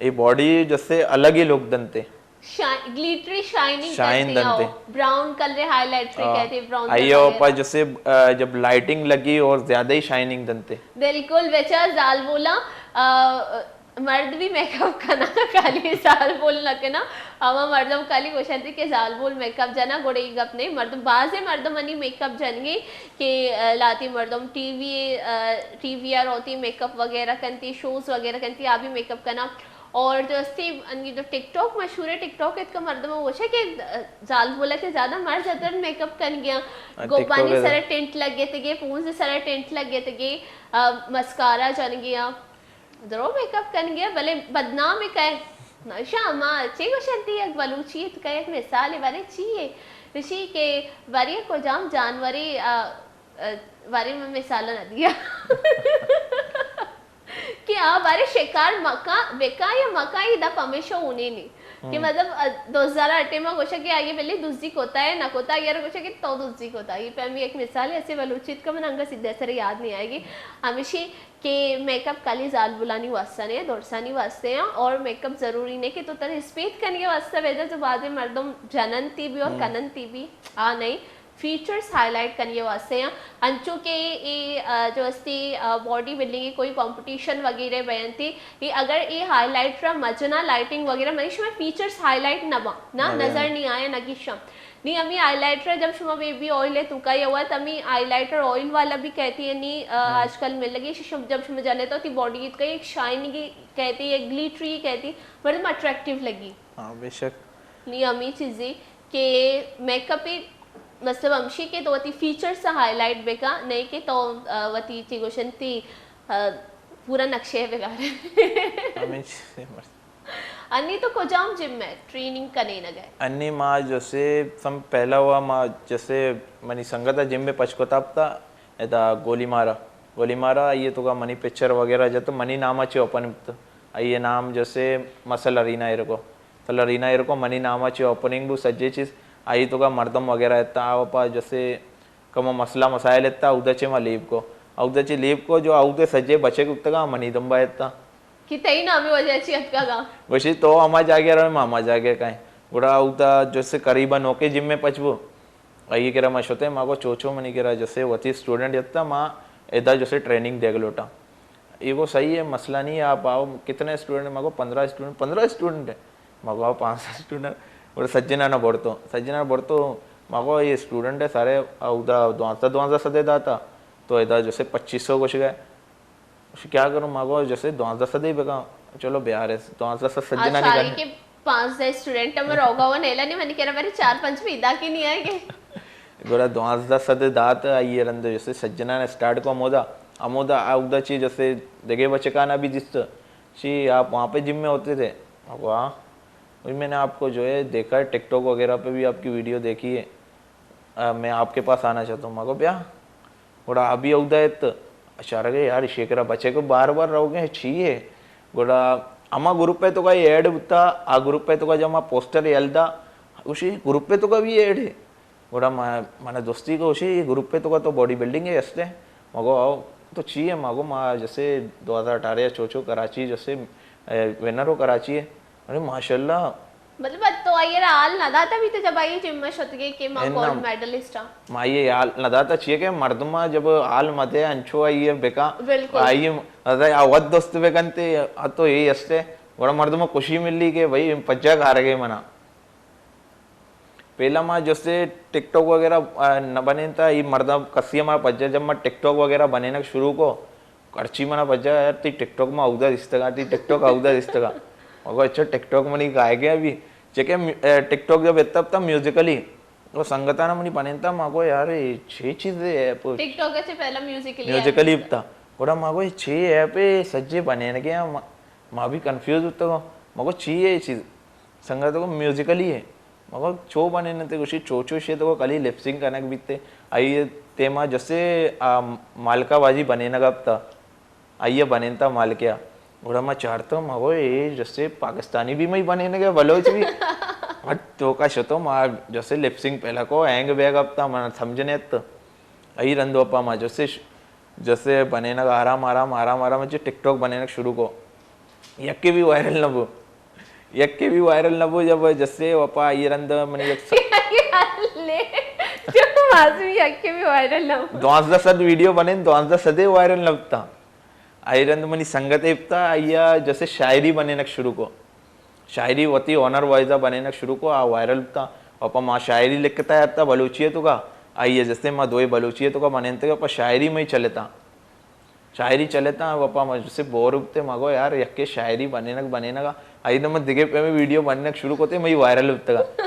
یہ باڈی جیسے الگ ہی لک دنتے۔ شا-، گلیٹری شائننگ شائن کرتے ہیں، دنتے۔ براؤن کلر ہائی لائٹر کہتے ہیں، براؤن آئیے کلر اوپر وغیرہ۔ جیسے، آ، جب لائٹنگ لگی اور زیادہ ہی شائننگ دنتے۔ بالکل، بیچارہ زال بولا، آ، مرد بھی میک اپ کنا، خالی زال بول نہ کنا۔ ہما مردم خالی گوشنتی کہ زال بول میک اپ جنا، گڑے ای گپ نہیں۔ مردم، بازے مردم انی میک اپ جنگے کہ، آ، لاتی مردم ٹی وی، آ، ٹی وی آ روتی میک اپ وغیرہ کنتی، شوز وغیرہ کنتی، آ بھی میک اپ کنا۔ اور جو استی انی جو ٹک ٹاک مشہور ہے، ٹک ٹاک اتکا مردم گوشے کہ، آ، زال بولا کہ زیادہ مرد زیادہ میک اپ کن گیا۔ ہاں، ٹک ٹاک گوپانی ہے۔ سر ٹینٹ لگے تگے، پونز سر ٹینٹ لگے تگے، آ، مسکارا جن گیا۔ درو میک اپ کنگے، بلے بدنام کئے؟ شاما، چے گوشنتی یک بلوچی اتکا یک مثال بارے چی ہے؟ گوشی کہ بارے کجام جانوری، آ، آ، بارے من مثال نہ دیا۔ کہ آ بارے شکار مکا، بکا یا مکا، یہ دپ ہمیشہ ہونے نہیں۔ کہ مطلب، آ، دو ہزار اٹھے ما گوشا کہ آگے بلے دزی کوتا ہے، نہ کوتا، اگر گوشا کہ تو دزی کوتا۔ یہ پہ ہمیں ایک مثال ہے، ایسے بلوچی اتکا من انگا سیدھے سر یاد نہیں آئے گی۔ ہمیشی کہ میک اپ خالی زالبولانی واسطہ نہ، درسانی واسطہ ہیں، اور میک اپ ضروری نہیں کہ تو ترے اسپیت کنگے واسطہ بیدا، جو بعض مردم جننتی بھی اور کننتی بھی، آ نہیں، فیچرز ہائی لائٹ کنگے واسطہ ہیں۔ انچو کہ اے، آ، جو استی، آ، باڈی بلڈنگ کی کوئی کمپٹیشن وغیرہ بینتی، اے اگر اے ہائی لائٹ را مجنا لائٹنگ وغیرہ منی شما فیچرز ہائی لائٹ نہ باں، نہ نظر نہیں آیا، نہ گیشاں۔ نی ہمیں ہائی لائٹر جب شما بیبی آئل ہے توکا یا ہوا، تو ہمیں ہائی لائٹر آئل والا بھی کہتی ہے نی، آ، آج کل مل لگی، شش-، جب شما جانے تو تی باڈی کی ایک شائننگ کہتی ہے، گلیٹری کہتی، مردم اٹریکٹیو لگی۔ ہاں، بے شک۔ نی ہمیں چیزیں کہ میک اپ ہی مطلب ہمشی کہ تو وتی فیچر سے ہائی لائٹ بکا، نہیں کہ تو، آ، وتی چی گوشن تی، آ، پورا نقشے بگارے۔ ہمیں چیزیں مرد۔ انی تو کجام جم ء ٹریننگ کنینگ ء؟ انی ما جسے سم پہلا ہوا ما جسے منی سنگت ء جم ء پچ کتاب تا ادا گولی مارا، گولی مارا آئی ء تو کا منی پکچر وغیرہ جت منی نام ء چہ اوپن بت۔ آئی ء نام جسے مسل ارینا ایرکو، مسل ارینا ایرکو منی نام ء چہ اوپننگ بو سجے چیز۔ آئی تو کا مردم وغیرہ اتا آ پا جسے کمو مسئلہ مسائل اتا اودا چہ ما لیب کو، اودا چہ لیب کو جو اودا سجے بچے گپتگا منی دمبا اتا۔ کہ تئی نامی وجہ چی اتکگا؟ گوشی تو ہما جاگہ روئے، ما ہما جاگہ کائیں۔ گڑا اودا جسے قریباً نوکے جم ء پچ بو۔ کئی کرا ما شتے، ما گو چو چو منی کرا جسے وتی اسٹوڈنٹ یتا، ما ادا جسے ٹریننگ دیگ لوٹاں۔ یہ گو صحیح ہے، مسئلہ نہیں ہے، آپ آؤ۔ کتنے اسٹوڈنٹ؟ ما گو پندرہ اسٹوڈنٹ۔ پندرہ اسٹوڈنٹ ہے؟ ما گو آؤ پانچ سو اسٹوڈنٹ۔ اور سجنا نہ بڑتو، سجنا نہ بڑتو۔ ما گو یہ اسٹوڈنٹ ہے سارے اودا دوازدہ، دوازدہ سدے داتا، تو ادا جسے پچیس سو گوش گئے۔ اش کیا کروں؟ ما گو جسے دوازدہ سدے بکاں۔ چلو بیارے، دوازدہ سد سجنا آ، شاری نکل۔ کے پانزدہ اسٹوڈنٹ ہم روگا وہ نیلا نہیں، منی کرا بری چار پنچ بھی ادا کی نہیں آئے گے۔ گڑا دوازدہ سد دات، آئیے رند جسے سجنا نے اسٹارٹ کو ہمودا، ہمودا اودا چی جسے دگے بچکانا بھی دیست، چی آپ وہاں پہ جم میں ہوتے تھے؟ ما گو ہاں۔ وہی میں نے آپ کو جو ہے دیکھا ہے، ٹک ٹاک وغیرہ پہ بھی آپ کی ویڈیو دیکھی ہے۔ آ، میں آپ کے پاس آنا چاہتا ہوں۔ ما گو بیا۔ گڑا آ بھی اودا ایت۔ اشارہ گئے یار، ایشی کرا بچے کو بار بار رہو گے، چی ہے؟ گڑا اما گروپ پہ تو کا ایڈ بتا، آ گروپ پہ تو کا جب ما پوسٹر یل دا، اسی گروپ پہ تو کا بھی ایڈ ہے۔ گڑا ما، من دوستی کو اسی گروپ پہ تو کا تو باڈی بلڈنگ ہے استے۔ ما گو آؤ، تو چی ہے؟ ما گو ما جسے دو ہزار اٹھارہ یا چوچو کراچی جسے، اے، ونر ہو کراچی ہے۔ ارے ماشاءاللہ۔ مطلب، تو آئی را حال نہ داتا بھی تو جب آئی جم میں شتگے کہ ما اے نہ، گولڈ میڈلسٹ ہاں۔ ما یہ حال نہ داتا چیئے کہ مردمہ جب حال مدے انچو آئی بکا، بالکل۔ آئی، آ وت دوست بکنتے، آ تو یہ استے، گڑا مردمہ خوشی ملی کہ بھئی پجا کارگے منا۔ پہلا ما جسے ٹک ٹاک وغیرہ، آ، نہ بنینتا، یہ مردم کسی ہمارا پجا، جب ما ٹک ٹاک وغیرہ بنینک شروع کو، ہرچی منا پجا یار، تی ٹک ٹاک ما اودا دیستگا، تی ٹک ٹاک اودا دیستگا۔ ما گو اچھا ٹک ٹاک منی گائے گیا بھی۔ چکے می-، اے، ٹک ٹاک جب اتب تا میوزیکلی، تو سنگتانا منی پنینتا، ما گو یار، یہ چی چیز ہے ایپ؟ ٹک ٹاک سے پہلا میوزیکلی میوزیکلی ایپ بتا۔ گڑا ما گو یہ چی ایپ ہے، سجے بنین گیا، ما، ما بھی کنفیوز ہوتا گو۔ ما گو چی ہے یہ چیز؟ سنگت کو میوزیکلی ہے۔ مگو چو بنینتے گوشی چو چو شے تو کلی لپ سنک کنگ بیتے۔ آئی تیما جسے آ مالکا بازی بنینگ اپتا۔ آئی بنینتا مالکیا۔ گڑا ما چارتا مگو اے جسے پاکستانی بھی مئی بنینگ ہے بلوچ بھی۔ بٹ تو کا شتو ما جسے لپ سنک پہلا کو ہینگ بیگ اپتا من سمجھنے ات۔ آئی رندو اپا ما جسے ش-، جسے بنینگ آرام آرام، آرام آرام، چہ ٹک ٹاک بنینگ شروع کو۔ یکے بھی وائرل نہ بو۔ یکے بھی وائرل نہ بو، جب جسے وپا آئی رند منی یک س-، لے، جو آزمی یکے بھی وائرل نہ بو۔ دوازدہ سد ویڈیو بنین، دوازدہ سدے وائرل نہ بتا۔ آئی رند منی سنگت ابتا، آئی جسے شاعری بنینگ شروع کو۔ شاعری وتی اونر وائزا بنینگ شروع کو، آ وائرل بتا۔ وپا ما شاعری لکھتا یارتا بلوچی تو کا، آئی جسے ما دوئے بلوچی تو کا بنینتے، وپا شاعری میں چلتا۔ شاعری چلتا، وپا ما جسے بور بتے، ما گو یار یکے شاعری بنینگ بنینگا، آئی نہ من دگے پیمے ویڈیو بنینگ شروع کوتے، مئی وائرل بتگا۔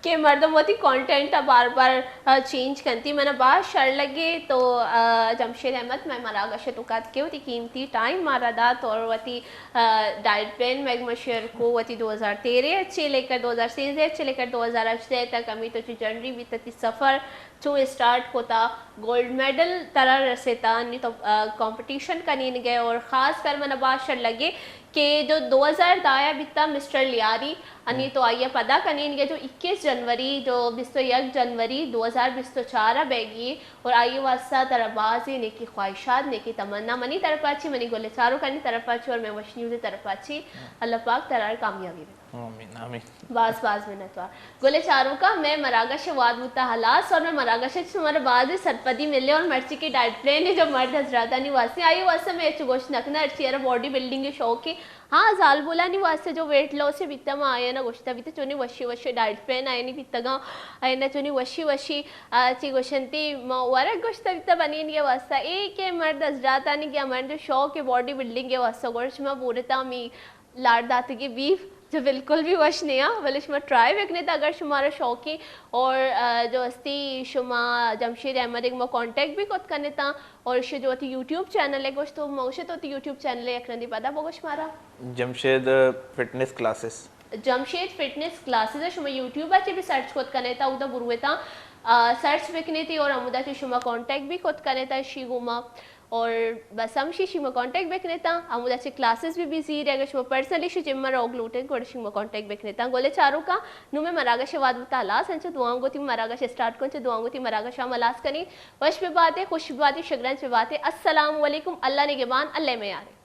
کہ مردم وتی کانٹینٹ ء بار بار، آ، چینج کنتی۔ منا باز شر لگے تو، آ، جمشید احمد مئے مراگش ء توکا اتکے وتی قیمتی ٹائم مارا دات اور وتی، آ، ڈائٹ پلان مئے گوما شیئر کو، وتی دو ہزار تیرہ ء چے لے کر دو ہزار سیزدہ ء چے لے کر دو ہزار ہژدہ تک ہمے تو چی جرنی بیت، وتی سفر چوں اسٹارٹ کتا، گولڈ میڈل ترا رسیتا، نی تو، آ، کمپٹیشن کنینگے اور خاص کر منا باز شر لگے کہ جو دو ہزار دہ ء بیتا مسٹر لیاری، انی تو آئی ء پدا کنینگے جو اکیس جنوری، جو بیست و یک جنوری دو ہزار بیست و چار ء بیگی اور آئی واسطہ ترا بازی نیکی خواہشات، نیکی تمنا منی طرفا چی، منی گل چاروکانی طرفا چی اور مئے وش نیوز طرفا چی۔ اللہ پاک ترا کامیابی بدا۔ آمین، آمین۔ باز باز منتوار۔ گل چاروکا، مئے مراگش واد بوتا ہلاس اور مئے مراگش چی شمارا بازی سرپدی ملے اور مرچی کے ڈائٹ پلان ہے جو مرد حضراتانی واسطے، آئی واسطہ مئے ہچ گوشت نہ کنا، ہرچی ارا باڈی بلڈنگ شوق ہے۔ ہاں، زالبولانی واسطے جو ویٹ لاس بیتا، ما آیانا گوشتا بیتا، چونی وشی وشی ڈائٹ پلان آیانی بیتگا، آیانا چونی وشی وشی، آ، چی گوشنتی، ما ورگ گوشتا بیتا بنینی واسطہ، اے کہ مرد حضراتانی کہ مرد شوق باڈی بلڈنگ واسطہ، گوشت ما بورتا می لاڑ داتگی بیف جو بالکل بھی وش نیا، بلے شما ٹرائی بکنیتا اگر شمارا شوقی اور، آ، جو استی شما جمشید احمد ایک ما کانٹیکٹ بھی کت کنیتا اور شی جو وتی یوٹیوب چینل ہے گوشت تو موشت وتی یوٹیوب چینل ہے یک رندی پدا بگوش مارا۔ Jamshed fitness classes. Jamshed fitness classes ہے، شما یوٹیوب اچے بھی سرچ کت کنیتا، اودا برویتا، آ، سرچ بکنیتی اور ہمودا چے شما کانٹیکٹ بھی کت کنیتا شی گوما۔ اور بس ہمشی شما کانٹیکٹ بکنیتا، ہمودا چے کلاسز بھی بزیر، اگر شما پرسنلی شی جم روگ لوٹے، گوڑا شما کانٹیکٹ بکنیتا۔ گلے چاروکا، نو مئے مراگش واد بوتا ہلاس، انچو دعاؤں گوتی مراگش اسٹارٹ کن، چو دعاؤں گوتی مراگش ہم ہلاس کنی۔ وش بباتے، خوش بباتے، شگرنچ بباتے۔ السلام علیکم، اللہ نگہبان، اللہ میارے۔